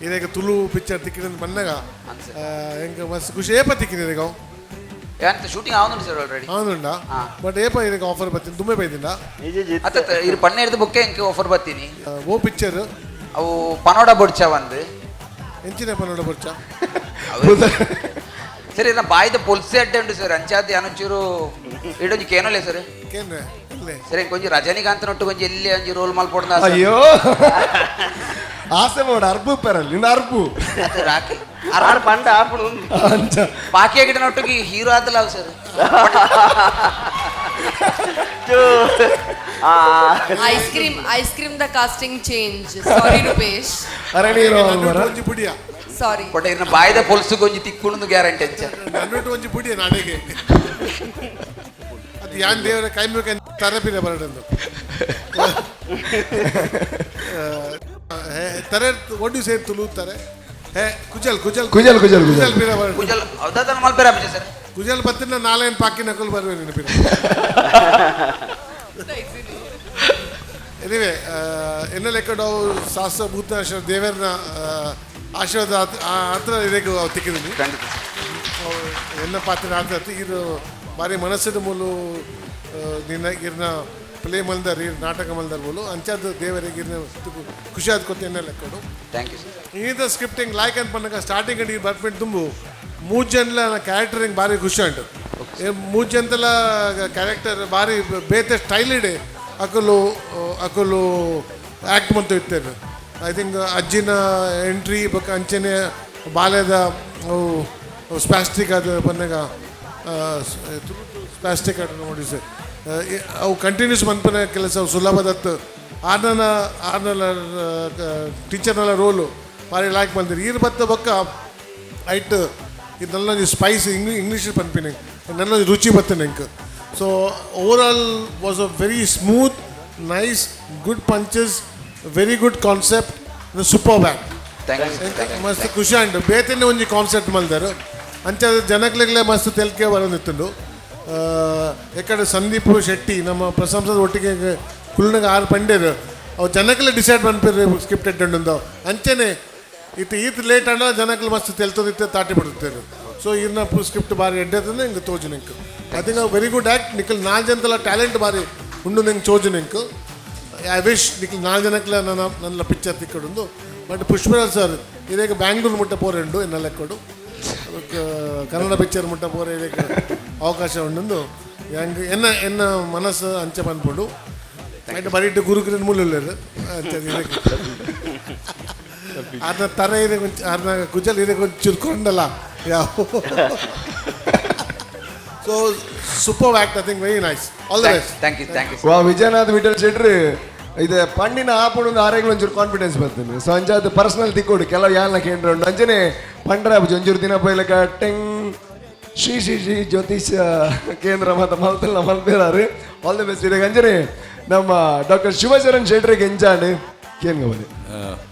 ಇದೀಗ ತುಳು ಪಿಕ್ಚರ್ ತಿಕ್ಕಿದ ಬಂದಾಗ ಹೆಂಗ್ ಮಸ್ತ್ ಖುಷಿ. ಏಪ ತಿಕ್ಕಿದೆ ಈಗ? ಅಂತ ಶೂಟಿಂಗ್ ಆവുಂದು ಸರ್ ಆಲ್ರೆಡಿ. ಆನುಂಡ? ಬಟ್ ಏಪ ಇದಕ್ಕೆ ಆಫರ್ ಬರ್ತೀನಿ ತುಂಬೆ ಬೈದಿಂದ? ನಿಜ ಜಿತ್. ಅತ್ತ ಇರು ಪಣ್ಣ ಹಿಡಿದು ಬುಕ್ಕೆ ಇಂಕೆ ಆಫರ್ ಬರ್ತೀನಿ. ಓ ಪಿಕ್ಚರ್? ಅವು ಪನೋಡ ಬೊಡ್ಚ ಒಂದು. ಎಂಚಿನ ಪನ್ನಡ ಬೊಡ್ಚ? ಸರ್, ಇದನ್ನ ಬಾಯ್ದ ಪೊಲ್ಸೆ ಅಡ್ಡೆ ಉಂಟು ಸರ್. ಅಂಚಾದಿ ಅನೊಂಚೂರು ಇಡೊಂಜಿ ಕೇನೋಲೆ ಸರ್. ಕೇನ್ರೆ ಇಲ್ಲೇ. ಸರ್, ಇಂಕೊಂಜಿ ರಜನಿಕಾಂತ್ ನೊಟ್ಟು ಕೊಂಚ ಎಲ್ಲಿ ಒಂಜಿ ರೋಲ್ ಮಲ್ಪೊಡ್ದ. ಅಯ್ಯೋ, ಆಸೆ ಮಾಡ ಅರ್ಬು ಪೆರಲ್ ಇನ್ನು ಅರ್ಬು. ರಾಕಿ. ಆರ್ ಪಂಡ ಆಪುಣು. ಅಂಚ. ಬಾಕಿ ಗಿಡ ನೊಟ್ಟಿಗೆ ಹೀರೋ ಆದಲ್ಲ ಅವು ಸರ್. ಆ ice cream the casting change. Sorry, Rupesh. ಅರೆ ನೀರು ನನ್ನೊಟ್ಟು ಒಂಜಿ ಪುಡಿಯ. Sorry. ಕೊಟ್ಟ ಇರ್ನ ಬಾಯ್ದ ಪೊಲ್ಸುಗೆ ಒಂಜಿ ತಿಕ್ಕುಣದು ಗ್ಯಾರಂಟಿ ಅಂಚ. ನನ್ನೊಟ್ಟು ಒಂಜಿ ಪುಡಿಯ ನಾಡೆಗೆ. ಅದು ಯಾನ್ ದೇವರ ಕೈ ಮುಖ ತರಪಿನ ಬರಡಂದು ತರೆ. What you say Tulu ತಾರೆ? ಹೇ ಕುಜಲ್ ಕುಜಲ್. ಕುಜಲ್, ಕುಜಲ್, ಕುಜಲ್. ಕುಜಲ್ ಪಿರ ಬರಡು. ಕುಜಲ್ ಹೌದಾ ಮಲ್ಪೆರ ಸರ್. ಕುಜಲ್ ಬತ್ತಿನ ನಾಲೇನ್ ಪಾಕಿ ನಕಲ್ ಬರುವೆ ನೆನಪಿನ. ಎನಿವೆ, ಎನ್ನ ಲೆಕ್ಕಡು ಶಾಸ್ತ್ರ ಭೂತನಾಶ ದೇವರನ ಆಶೀರ್ವಾದ ಹತ್ರ ಇದಕ್ಕೆ ತಿಕ್ಕಿದ್ದೀನಿ. ಖಂಡಿತ. ಎನ್ನ ಪಾತ್ರ ಆತ ಇದು ಬಾರಿ ಮನಸ್ಸಿನ ಮೂಲು ನಿನ್ನ ಇರ್ನ ಪ್ಲೇ ಮಲ್ದಾರ್ ಇರ್ ನಾಟಕ ಮಲ್ದಾರ್ ಬೋಲು ಅಂಚಾದ ದೇವರಿಗೆ ಇರ್ನ ಖುಷಿ ಆದ ಕೊತ್ತ ಎನ್ನ ಲೆಕ್ಕಡು. Thank you sir. ಈದ ಸ್ಕ್ರಿಪ್ಟಿಂಗ್ ಲೈಕ್ ಅಂತ ಪನ್ನಗ ಸ್ಟಾರ್ಟಿಂಗ್ ಅಡಿ ಬರ್ಪಿಂಟ್ ತುಂಬು ಮೂರು ಜನಲ ಕ್ಯಾರೆಕ್ಟರ್ ಹಿಂಗೆ ಭಾರಿ ಖುಷಿ ಉಂಟು. ಮೂರು ಜನತೆಲ್ಲ ಕ್ಯಾರೆಕ್ಟರ್ ಭಾರಿ ಬೇತೆ ಸ್ಟೈಲ್ ಇಡೆ ಅಕಲು ಅಕಲು ಆ್ಯಕ್ಟ್ ಮಂತು ಇತ್ತೇನೆ. I think ಅಜ್ಜಿನ ಎಂಟ್ರಿ ಬೊಕ್ಕ ಅಂಚನೆ ಬಾಲ್ಯದ ಸ್ಪ್ಯಾಸ್ಟಿಕ್ ಅದು ಬಂದಾಗ ಸ್ಪ್ಯಾಸ್ಟಿಕ್ ಅದು ನೋಡಿ ಸರ್. ಅವು ಕಂಟಿನ್ಯೂಸ್ ಮನ್ಪನ ಕೆಲಸ ಅವು ಸುಲಭದತ್ತು. ಆರ್ನನ ಆರ್ನಲ ಟೀಚರ್ನೆಲ್ಲ ರೋಲು ಭಾರಿ ಲೈಕ್ ಬಂದಿರಿ. ಈರ್ ಬತ್ತ ಬೊಕ್ಕ ಐಟ್ ಇದು ನಲ್ಲೊಂಜಿ ಸ್ಪೈಸ್ ಇಂಗ್ಲೀಷ್ ಪನ್ಪಿನಿ ನಲ್ಲೊಂಜಿ ರುಚಿ ಬತ್ತನೆ ಎಂಕ್. So overall was a very smooth, nice, good punches. Very good concept, super act. Thank you. ಮಸ್ತ್ ಖುಷಿ ಆಂಡ್ ಬೇತೆನೆ ಒಂಜಿ ಕಾನ್ಸೆಪ್ಟ್ ಮಲ್ದರು. ಅಂಚ ಜನಕ್ಲೆಗ್ಲೆ ಮಸ್ತ್ ತೆಲ್ಕೆ ಬರೋದಿತ್ತುಂಡು. ಎಕಡೆ ಸಂದೀಪ್ ಶೆಟ್ಟಿ ನಮ್ಮ ಪ್ರಶಂಸದ ಒಟ್ಟಿಗೆ ಕುಲ್ನಗ ಆರು ಪಂಡೇರು ಅವು ಜನಕ್ಲೆ ಡಿಸೈಡ್ ಮನ್ಪೇರು ಸ್ಕ್ರಿಪ್ಟ್ ಎಡ್ಡಂಡು. ಅಂಚನೆ ಇತ್ತು ಈತ್ ಲೇಟ್ ಅಂಡ ಜನಕ್ಲೆ ಮಸ್ತ್ ತೆಲ್ತದಿತ್ತೆ ತಾಟಿ ಬಿಡುತ್ತೇರು. ಸೊ ಇರ್ನ ಸ್ಕ್ರಿಪ್ಟ್ ಬಾರಿ ಎಡ್ಡದಂದ್ರೆ ಹಿಂಗೆ ತೋಜು ನಿಂಕ್. I think very good act. Nikhil ನಾಲ್ ಜನತೆಲ್ಲ ಟ್ಯಾಲೆಂಟ್ ಬಾರಿ ಉಂಡು ನಿಂಗೆ ಚೋಜು ನಿಂಕ್. I wish ನಿಖಲ್ ನಾಲ್ ಜನಕ್ಲೆ ನನ್ನ ನನ್ನ ಪಿಕ್ಚರ್ ತಿಕ್ಕಡುಂದು. ಬಟ್ ಪುಷ್ಪರಾಜ್ ಸರ್ ಇದೀಗ ಬ್ಯಾಂಗ್ಳೂರ್ ಮುಟ್ಟ ಪೋರೆಂಡು ಎನ್ನ ಲೆಕ್ಕಡು. ಅದಕ್ಕೆ ಕನ್ನಡ ಪಿಕ್ಚರ್ ಮುಟ್ಟ ಪೋರೆ ಇದಕ್ಕೆ ಅವಕಾಶ ಉಂಡು. ಹೆಂಗ್ ಎನ್ನ ಎನ್ನ ಮನಸ್ಸು ಅಂಚೆ ಪನ್ಪುಂಡು. ಆಯ್ತು, ಬರೀಟ್ ಗುರುಕಿರಣ್ ಮೂಲ ಅಂಚೆ ಇದಕ್ಕೆ ಅರ್ನ ತರ ಇದೆ ಕೊಂಚ, ಅರ್ನ ಕುಜಲ್ ಇದೆ ಕೊಂಚ ಕೊಂಡಲ್ಲ ಯಾವ. So super act, I think very nice. All the best. Thank you, thank you. ವಾ ವಿಜಯನಾಥ್ ವಿಠಲ್ ಶೆಟ್ರು ಇದು ಪಂಡಿನ ಆಪುಡು ಆರೆಗ್ಲ ಒಂಚೂರು ಕಾನ್ಫಿಡೆನ್ಸ್ ಬರ್ತದೆ. ಸೊ ಅಂಚಾದ ಪರ್ಸನಲ್ ತಿಕ್ಕೋಡು ಕೆಲವು ಯಾಲ್ನ ಕೇಂದ್ರ ಉಂಡು. ಅಂಚನೆ ಪಂಡ್ರ ಒಂಚೂರು ದಿನ ಪೈಲಕ ಟೆಂಗ್ ಶ್ರೀ ಶ್ರೀ ಶ್ರೀ ಜ್ಯೋತಿಷ ಕೇಂದ್ರ ಮತ ಮಲ್ತಲ್ಲ ಮಲ್ಪೇರಾರು. ಆಲ್ the best. ಇದಕ್ಕೆ ಅಂಚನೆ ನಮ್ಮ ಡಾಕ್ಟರ್ ಶಿವಚರಣ್ ಶೆಟ್ರಿಗೆ ಎಂಚಾಂಡ್ ಕೇನ್ಗಬಲಿ.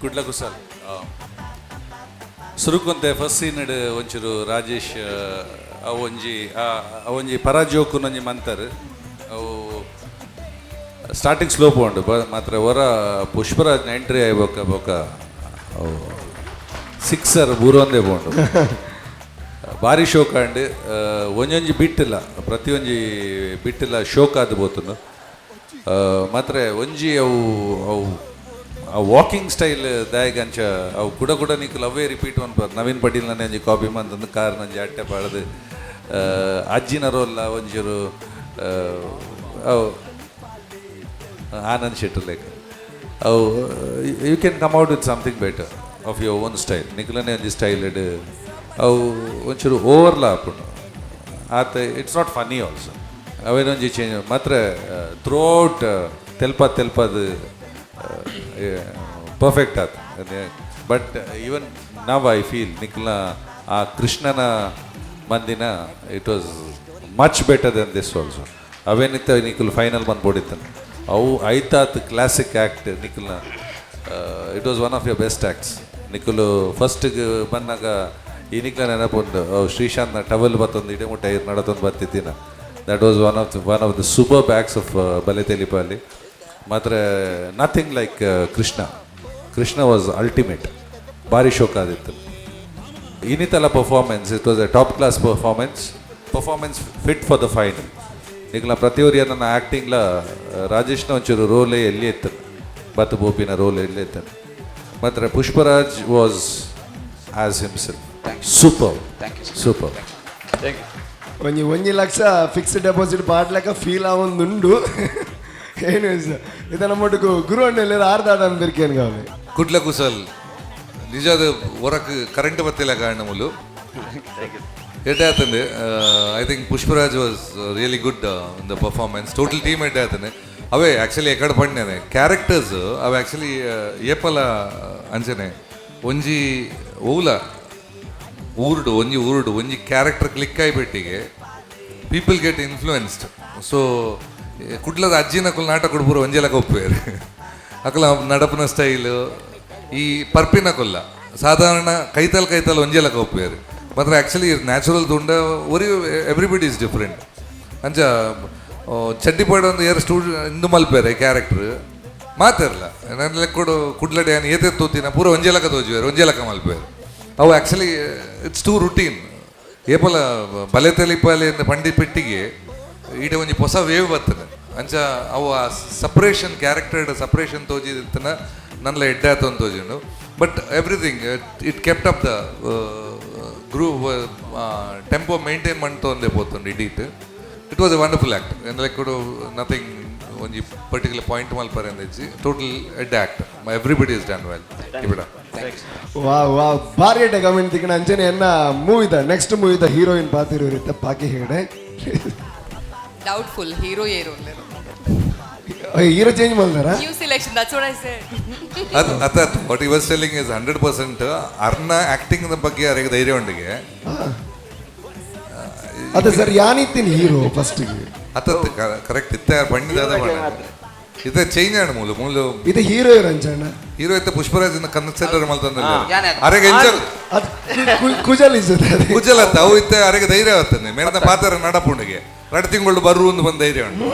ಕುಡ್ಲ ಕುಸಾಲ್ ಸುರುಕೊಂತೆ ಫಸ್ಟ್ ಸೀನ್ ಒಂಚೂರು ರಾಜೇಶ್ ಅವು ಒಂಜಿ ಅವೊಂಜಿ ಪರ ಜೋಕುನೊಂಜಿ ಮಂತರ್. ಅವು ಸ್ಟಾರ್ಟಿಂಗ್ ಸ್ಲೋ ಪೋಂಡು ಮಾತ್ರ ಹೊರ ಪುಷ್ಪರಾಜ್ನ ಎಂಟ್ರಿ ಆಯ್ಬೊಕ್ಕ ಬೊಕ್ಕ ಅವು ಸಿಕ್ಸರ್ ಬೂರೊಂದೇ ಪೋಂಡು. ಭಾರಿ ಶೋಕ್ ಆಂಡ್. ಒಂಜೊಂಜಿ ಬಿಟ್ಟಿಲ್ಲ, ಪ್ರತಿಯೊಂಜಿ ಬಿಟ್ಟಿಲ್ಲ ಶೋಕ್ ಆದ್ ಬೋತುಂಡು. ಮಾತ್ರ ಒಂಜಿ ಅವು ಅವು ಆ ವಾಕಿಂಗ್ ಸ್ಟೈಲ್ ದಾಯಗ್ ಅಂಚ ಅವು ಕುಡ ಕುಡ ನಿಕ್ಲ್ ಅವೇ ರಿಪೀಟ್ ಮನ್ಪರ್. ನವೀನ್ ಪಟೀಲ್ ನನ್ನೆ ಒಂಜಿ ಕಾಪಿ ಮಂತಂದು ಕಾರ್ ನಂಜಿ ಅಟ್ಟೆ ಪಾಡ್ದು ಅಜ್ಜಿನ ರೋಲ್ಲ ಒಂಚೂರು ಅವು ಆನಂದ್ ಶೆಟ್ಟರ್ ಲೈಕ್ ಅವು you can come out with something better of your own style. ನಿಕ್ಲನೆ ಒಂಜಿ ಸ್ಟೈಲ್ ಇಡ್ ಅವು ಒಂಚೂರು ಓವರ್ಲಾ ಆಪುಂಡು ಆತ. It's not funny also. ಅವೇನೊಂಜಿ change ಮಾತ್ರ ಥ್ರೂ ಔಟ್ ತೆಲ್ಪಾದ್ ತೆಲ್ಪಾದ್ ಪರ್ಫೆಕ್ಟ್ ಆತ್. ಬಟ್ ಈವನ್ ನಾವು I feel ನಿಕ್ಲ ಆ ಕೃಷ್ಣನ ಮಂದಿನ it was much better than this also. ಅವೇನಿತ್ತ Nikhil final ಬಂದ್ಬಿಡಿತ್ತಾನೆ ಅವು ಐತಾತ್ ಕ್ಲಾಸಿಕ್ ಆ್ಯಕ್ಟ್ ನಿಖಲ್ನ. It was one of your best acts. Nikhil ಫಸ್ಟ್ಗೆ ಬಂದಾಗ ಈ ನಿಕ್ಲ ನೆನಪುಂಡು, ಅವು ಶ್ರೀಶಾಂತ್ನ ಟವಲ್ ಬತ್ತೊಂದು ಇಡೆ ಮುಟ್ಟ ಐದು ನಡತೊಂದು ಬತ್ತಿತ್ತಿನ. That was one of the super acts of ಬಲೆ ತೆಲಿಪಾಲಿ. ಮಾತ್ರ nothing like Krishna. Krishna was ultimate. ಭಾರಿ ಶೋಕ್ ಆದಿತ್ತು ಇನ್ನಿತಲ performance. It was a top class performance, fit for the final. ನಿಗ್ಲ ಪ್ರತಿಯೊರಿಯ ನನ್ನ ಆ್ಯಕ್ಟಿಂಗ್ಲ ರಾಜೇಶ್ನ ಒಂಚೂರು ರೋಲೇ ಎಲ್ಲಿ ಇತ್ತು ಬತ್ತು ಬೋಪಿನ ರೋಲ್ ಎಲ್ಲಿ ಇತ್ತು. ಮಾತ್ರ Pushparaj was as himself, super. Thank you. Super. Thank you. ಒಂಜಿ ಒಂಜಿ ಲಕ್ಷ ಫಿಕ್ಸ್ಡ್ ಡೆಪಾಸಿಟ್ ಪಾಡ್ಲೆಕ್ಕ ಫೀಲ್ ಆವೊಂದುಂಡು. ಏನು ಇದು ನಮ್ಮೊಟ್ಟಿಗೆ ಗುರು ಅಣ್ಣ ಆರ್ದಾಡ ಅನ್ಬಿರ್ಕೇನು ಕಾವಲಿ. ಕುಡ್ಲ ಕುಸಲ್ ನಿಜಾದ ಹೊರಕ್ ಕರೆಂಟ್ ಬತ್ತಿಲ್ಲ ಕಾರಣ ಮುಲು ಎಡ್ಡೆ ಆತಂದೆ. I think Pushparaj was really good in the performance. Total team ಎಡ್ಡೆ ಆತಂದೆ. ಅವೇ ಆ್ಯಕ್ಚುಲಿ ಎಕಡೆ ಪಂಡೇನೆ ಕ್ಯಾರೆಕ್ಟರ್ಸ್ ಅವೆ ಆ್ಯಕ್ಚುಲಿ ಏಪಲ ಅಂಚನೆ ಒಂಜಿ ಓಲ ಊರುಡು ಒಂಜಿ ಊರುಡು ಒಂಜಿ ಕ್ಯಾರೆಕ್ಟರ್ ಕ್ಲಿಕ್ ಆಯ್ಬಿಟ್ಟಿಗೆ ಪೀಪಲ್ ಗೆಟ್ ಇನ್ಫ್ಲೂಯೆನ್ಸ್ಡ್. ಸೊ ಕುಡ್ಲದ ಅಜ್ಜಿನ ಕುಲ್ ನಾಟಕ ಪೂರ ಒಂಜೆ ಲೆಕ್ಕ ಒಪ್ಪುವೆರ್. ಅಕಲ ನಡಪುನ ಸ್ಟೈಲ್ ಈ ಪರ್ಪಿನ ಕೊಲ್ಲ ಸಾಧಾರಣ ಕೈತಲ್ ಕೈತಲ್ ಒಂಜೆ ಲೆಕ್ಕ ಒಪ್ಪುವೆರ್. ಮಾತ್ರ ಆ್ಯಕ್ಚುಲಿ ನ್ಯಾಚುರಲ್ ದುಂಡ ಒರಿ ಎವ್ರಿಬಡಿ is different. ಅಂಚ ಚಡ್ಡಿ ಪಾಡೊಂದು ಏರ್ ಸ್ಟೂಡೆಂಟ್ ಇಂದು ಮಲ್ಪೇರೆ ಕ್ಯಾರೆಕ್ಟರ್ ಮಾತಿರಲ್ಲ. ನನ್ನ ಲೆಕ್ಕೊಡು ಕುಡ್ಲಡೆ ಏನು ಏತೆ ತೂತಿನ ಪೂರ ಒಂಜೆ ಲೆಕ್ಕ ತೋಜುವೆರ್, ಒಂಜೆ ಲೆಕ್ಕ ಮಲ್ಪೇರು. ಅವು ಆ್ಯಕ್ಚುಲಿ it's two routine. ಏಪಲ ಬಲೆ ತೆಲಿಪಾಲಿ ಅಂದ್ ಪಂಡಿ ಪೆಟ್ಟಿಗೆ ಈಡೆ ಒಂಜಿ ಹೊಸ ವೇವ್ ಬರ್ತದೆ. ಅಂಚ ಅವು ಆ ಸಪ್ರೇಷನ್ ಕ್ಯಾರೆಕ್ಟರ್ ಸಪ್ರೇಷನ್ ತೋಜಿದಿತ್ತನ ನನ್ಲ ಎಡ್ಡೆ ಆತು ಅಂತ ತೋಜಿಂಡು. But everything it kept up the groove, tempo maintain ಮಂತೊಂದೇ ಪೋತುಂಡು ಇಡೀಟ್. It was a wonderful act. Like nothing ಒಂಜಿ ಪರ್ಟಿಕ್ಯುಲರ್ ಪಾಯಿಂಟ್ ಮಲ್ಪರೆ ಅಂದಿಜ್ಜಿ. ಟೋಟಲ್ ಎಡ್ಡೆ act. Everybody is done well. ಇಬಿಡ. ವಾ ವಾ, ಭಾರಿ ಎಡ್ಡೆ ಕಮೆಂಟ್ ತಿಕ್ಕಣ. ಅಂಚನೆ ಎನ್ನ ಮೂವಿದ ನೆಕ್ಸ್ಟ್ ಮೂವಿದ ಹೀರೋಯಿನ್ ಪಾತಿರು ಪಾಕಿ ಹೆಗಡೆ. ಡೌಟ್ಫುಲ್ ಹೀರೋ ಏರು. ಹೀರೋ ಚೇಂಜ್ ಮಾಡ್ತಾರಾ? New selection, that's what I said. ಅದು ಅತ್ತ what you was telling is 100%. ಅರ್ನ acting ಬಗ್ಗೆ ಅರೆಗೆ ಧೈರ್ಯ ಉಂಡಿಗೆ. ಅದೇ ಸರ್, ಯಾನಿತ್ತೀನಿ ಹೀರೋ ಫಸ್ಟ್ಗೆ. ಅತ್ತ ಕರೆಕ್ಟ್ ಇತ್ತೆ ಪಂಡಿತ. ಇತ್ತೆ ಚೇಂಜ್ ಆಂಡ್ ಮೂಲು ಮೂಲು. ಇದು ಹೀರೋ ಅಂಚಣ್ಣ. ಹೀರೋ ಇತ್ತೆ ಪುಷ್ಪರಾಜ್ ಕನ್ನಡ ಮಲ್ತಂದ. ಯಾನೆ? ಅರೆಗೆ ಎಂಚ? ಅದು ಕುಜಲ್ ಇಜ್ಜದೆ ಅದು. ಕುಜಲ್ ಅತ್ತ ಅವು. ಇತ್ತೆ ಅರೆಗೆ ಧೈರ್ಯ ಆಗ್ತದೆ. ಮೇರೆದ ಪಾತ್ರ ನಡಪುಂಡಿಗೆ 2 ತಿಂಗಳು ಬರು ಒಂದು ಬಂದ ಧೈರ್ಯ ಉಂಟು.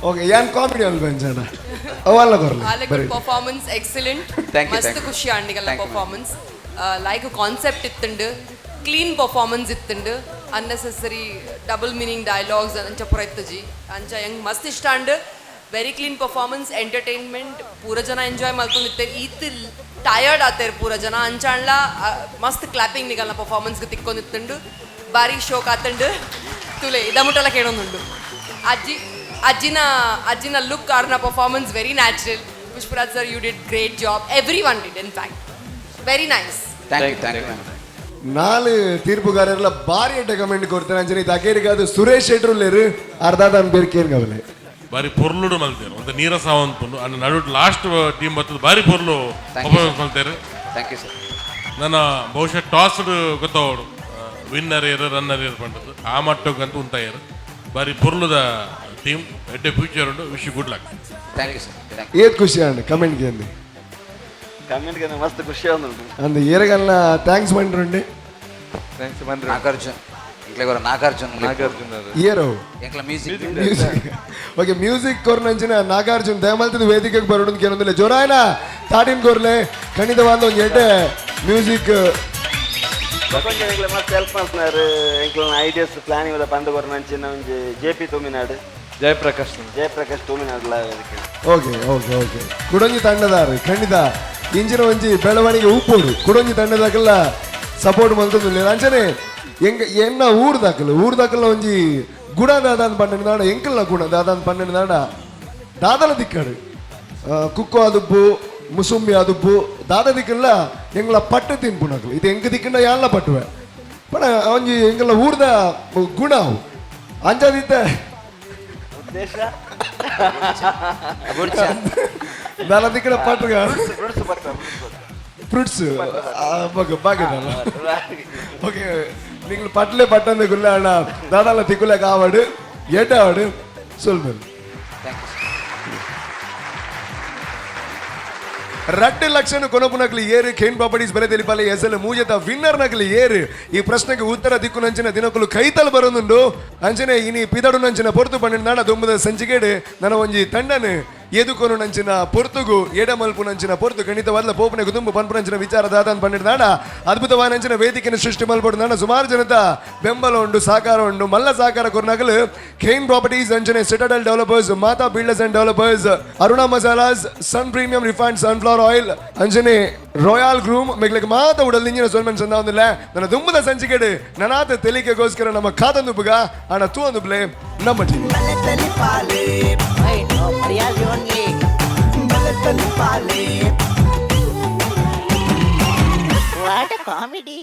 ಓಕೆ, ಯಾನ್ ಕಾಮಿಡಿ ಅಲ್ಪ ಅಂಚಣ್ಣ ಅವಲ್ಲ ಕೊರ್ಲೆ. ಆಲೆ ಬರೀ. Performance excellent. Thank you, ಮಸ್ತ್ thank you. ಖುಷಿ ಆಂಡಿಗಲ್ಲ. Thank you, ma'am. Performance like concept ಇತ್ತುಂಡು, ಕ್ಲೀನ್ ಪರ್ಫಾರ್ಮೆನ್ಸ್ ಇತ್ತುಂಡು. ಅನ್ನೆಸೆಸರಿ ಡಬಲ್ ಮೀನಿಂಗ್ ಡೈಲಾಗ್ಸ್ ಅಂಚ ಪೂರ ಇತ್ತುಜಿ. ಅಂಚ ಹೆಂಗ್ ಮಸ್ತ್ ಇಷ್ಟ and very clean performance, entertainment. ಪೂರ ಜನ ಎಂಜಾಯ್ ಮಲ್ತೊಂದಿತ್ತೆ. ಈತ್ ಟಯರ್ಡ್ ಆತೇರ್ ಪೂರ ಜನ. ಅಂಚಾಂಡ್ಲ ಮಸ್ತ್ ಕ್ಲಾಪಿಂಗ್ ನಿಗಲ್ನ ಪರ್ಫಾರ್ಮೆನ್ಸ್ಗೆ ತಿಕ್ಕೊಂದಿತ್ತುಂಡು. ಬಾರಿ ಶೋಕ್ ಆತಂಡು. ತುಲೆ ಇದಮುಟ್ಟಲ ಕೇಳೊಂದುಂಡು. ಅಜ್ಜಿ ಅಜ್ಜಿನ ಅಜ್ಜಿನ ಲುಕ್, ಆರ್ನ performance very natural. Pushparaj sir, you did great job. Everyone did, in fact, very nice. Thank you, thank you ma'am. ನಾಲ್ ತೀರ್ಪುಗಾರರೆಲ್ಲ ಭಾರಿ ಎಡ್ಡೆ ಕಮೆಂಟ್ ಕೊಡ್ತಾರೆ. ಅಂಚನೆ ಇದು ಅಕೇರಿಗಾದ ಸುರೇಶ್ ಶೆಟ್ರುಲ್ಲೇರು ಅರ್ಧಾದಾನ್ ಬೇರೆ ಕೇರ್ಗವಲೆ. ಬಾರಿ ಪೊರ್ಲುಡು ಮಲ್ತೇರು ಒಂದು ನೀರಸ ಅವಂತುಂಡು ಅನ್ನ ನಡು. ಲಾಸ್ಟ್ ಟೀಮ್ ಬರ್ತದೆ, ಬಾರಿ ಪೊರ್ಲು Thank you, sir. Performance ಮಲ್ತೇರು. Thank you sir. ನನ್ನ ಬಹುಶಃ ಟಾಸ್ ಗೊತ್ತವಡು ವಿನ್ನರ್ ಏರು ರನ್ನರ್ ಏರು ಪಂಡದ್ದು ಆ ಮಟ್ಟಕ್ಕಂತೂ ಉಂತಾಯರು. ಬಾರಿ ಪೊರ್ಲುದ ಟೀಮ್, ಎಡ್ಡೆ ಫ್ಯೂಚರ್ ಉಂಡು. Wish good luck. Thank you sir, thank ಏತ್ ಖುಷಿ ಅಂಡ್ ಕಮೆಂಟ್ಗೆ ಅಂది? ಕಮೆಂಟ್ಗೆ ಮಸ್ತ್ ಖುಷಿ ಉಂಟು. ಅಂದ್ ಏರಗಲ್ಲ thanks ಬಂಡ್ರುಂಡಿ. Thanks. You. Nagarjun ಎಂಕ್ಲೆ ಗೊರ Nagarjun. Nagarjun. ಏರೋ? ಎಂಕ್ಲ ಮ್ಯೂಸಿಕ್. Music, okay. ಮ್ಯೂಸಿಕ್ ಕೊರ್ನಂಚಿನ ನಾಗಾರ್ಜುನ್ ದಯಮಲ್ತದ ವೇದಿಕೆಗೆ ಬರೋಣ ಕೇಳೊಂದಿಲ್ಲ. ಜೋರಾಯನ ತಾಟಿನ ಕೊರ್ಲೆ. ಖಂಡಿತವಾದ ಒಂದು ಎಡ್ಡೆ ಮ್ಯೂಸಿಕ್. కొంచెం ಎಂಕ್ಲೆ ಮಸ್ತ್ ಹೆಲ್ಪ್ ಮಾಡ್తున్నారు. ಎಂಕ್ಲ ಐಡಿಯಾಸ್ ಪ್ಲಾನಿಂಗ್ ಎಲ್ಲ ಪಂದು ಕೊರ್ನಂಚಿನ ಒಂಜಿ ಜೆ ಪಿ ತೂಮಿನಾಡು. ಜಯಪ್ರಕಾಶ್. ಜಯಪ್ರಕಾಶ್ ತೂಮಿನಾಡ್ಲ ಅದಕ್ಕೆ. ಓಕೆ ಓಕೆ ಓಕೆ, ಕುಡೊಂಜಿ ತಂಡದಾರು ಖಂಡಿತ ಇಂಚಿನ ಒಂಜಿ ಬೆಳವಣಿಗೆ ಉಪ್ಪೋಡು. ಕುಡೊಂಜಿ ತಂಡದಾಕಲ್ಲ ಸಪೋರ್ಟ್ ಮಲ್ತೊಂದುಲ್ಲೆರ್. ಅಂಚನೆ ಎಂಗ ಎನ್ನ ಊರು ದಾಕಲು ಊರು ದಾಕಲ್ಲ ಒಂಜಿ ಗುಣ ದಾದಾನ್ ಪನ್ನೆಂಡು ದಾಡ, ಎಂಕಲ್ನ ಗುಣ ದಾದಾನ್ ಪನ್ನೆಂಡು ದಾಡ. ದಾದಲ ದಿಕ್ಕಡು ಕುಕ್ಕು ಆದುಪ್ಪು, ಮುಸುಂಬಿ ಆದುಪ್ಪು, ದಾದ ದಿಕ್ಕಲ್ಲ ಎಂಗ್ಲ ಪಟ್ಟು ತಿನ್ಪುನಕಲು. ಇದು ಎಂಕ್ ದಿಕ್ಕಂಡ ಯಾನ್ಲ ಪಟ್ಟುವೆ ಪಣ ಒಂಜಿ ಎಂಕಲ್ನ ಊರ್ದ ಗುಣ ಅವು. ಅಂಚಾದಿತ್ತೆ. ಉದ್ದೇಶ. ದಾಲ ದಿಕ್ಕಡ ಪಟ್ಟು. ಫ್ರೂಟ್ಸ್ ಪಟ್ಟ. ಫ್ರೂಟ್ಸ್ ಬಗ್ಗೆ ಬಾಗಿದಲ್ಲ. ಓಕೆ, നിങ്ങൾ പട്ടിലെ പട്ടെന്ന് കുല്ലാണ് ದಾದಾಲ ತಿಕ್ಕುಲೆ ಕಾವಡು ಏಟಾವಡು ಸೊಲ್ಬೆಲ್. Thank you. 2 ಲಕ್ಷ ಕೊನಪುನಕ್ಲಿ ಏರು? ಖೇನ್ ಪ್ರಾಪರ್ಟೀಸ್ ಬೆಲೆ తెలిపాలి. ಎಸೆಲ್ ಮೂಜೆತ ವಿನ್ನರ್ ನಕ್ಲಿ ಏರು? ಈ ಪ್ರಶ್ನೆಗೆ ಉತ್ತರ ದಿಕ್ಕು ನಂಚಿನ ದಿನಕುಲು ಕೈತಲ್ ಬರೋದುಂಡು. ಅಂಚನೆ ಇನಿ ಪಿದಡು ನಂಚಿನ ಪೊರ್ತು ಪನ್ನೆಂಡು ನಾಡ ದುಂಬುದ ಸಂಚಿಗೇಡು ನನ್ನ ಒಂಜಿ ತಂಡನು ಎದುಕೊನು ನಂಚಿನ ಪೊರ್ತುಗು ಎಡಮಲ್ಪು ನಂಚಿನ ಪೊರ್ತು ಗಣಿತವಾದ ಪೋಪನೆ ಕುದುಂಬು ಪನ್ಪು ನಂಚಿನ ವಿಚಾರ ದಾದಾನ್ ಪನ್ನೆಂಡು ನಾಡ ಅದ್ಭುತವಾದ ನಂಚಿನ ವೇದಿಕೆಯನ್ನು ಸೃಷ್ಟಿ ಮಲ್ಪಡು ನಾಡ ಸುಮಾರು ಜನತ ಬೆಂಬಲ ಉಂಡು, ಸಹಕಾರ ಉಂಡು. ಮಲ್ಲ ಸಹಕಾರ ಕೊರ್ನಗಲು ಖೇನ್ ಪ್ರಾಪರ್ಟೀಸ್, ಅಂಚನೆ ಸಿಟಡಲ್ ಡೆವಲಪರ್ಸ್, ಮಾತಾ ಬಿಲ್ಡರ್ಸ್ ಅಂಡ್ ಡೆವಲಪರ್ಸ್, ಅರುಣಾ ಮಸಾಲಾಸ್, ಸನ್ ಪ್ರೀಮಿಯಂ ರಿಫೈನ್ಡ್ ಸನ್ಫ್ಲವರ್ ಆಯಿಲ್, ಅಂಚನೆ ರಾಯಲ್ ಗ್ರೂಮ್ ಮೆಗ್ಲಿಗೆ ಮಾತ ಉಡಲ್ ನಿಂಜಿನ ಸೊಲ್ಮೆನ್ ಸಂದಾವೊಂದಿಲ್ಲ. ನನ್ನ ದುಂಬುದ ಸಂಚಿಕೆಡು ನನಾತ ತೆಲಿಕೆಗೋಸ್ಕರ ನಮ್ಮ ಕಾತಂದು ಬುಗ ಅಣ್ಣ ತೂ ಒಂದು ಪ್ಲೇ ನಮ್ಮ ಟಿವಿ. What a comedy.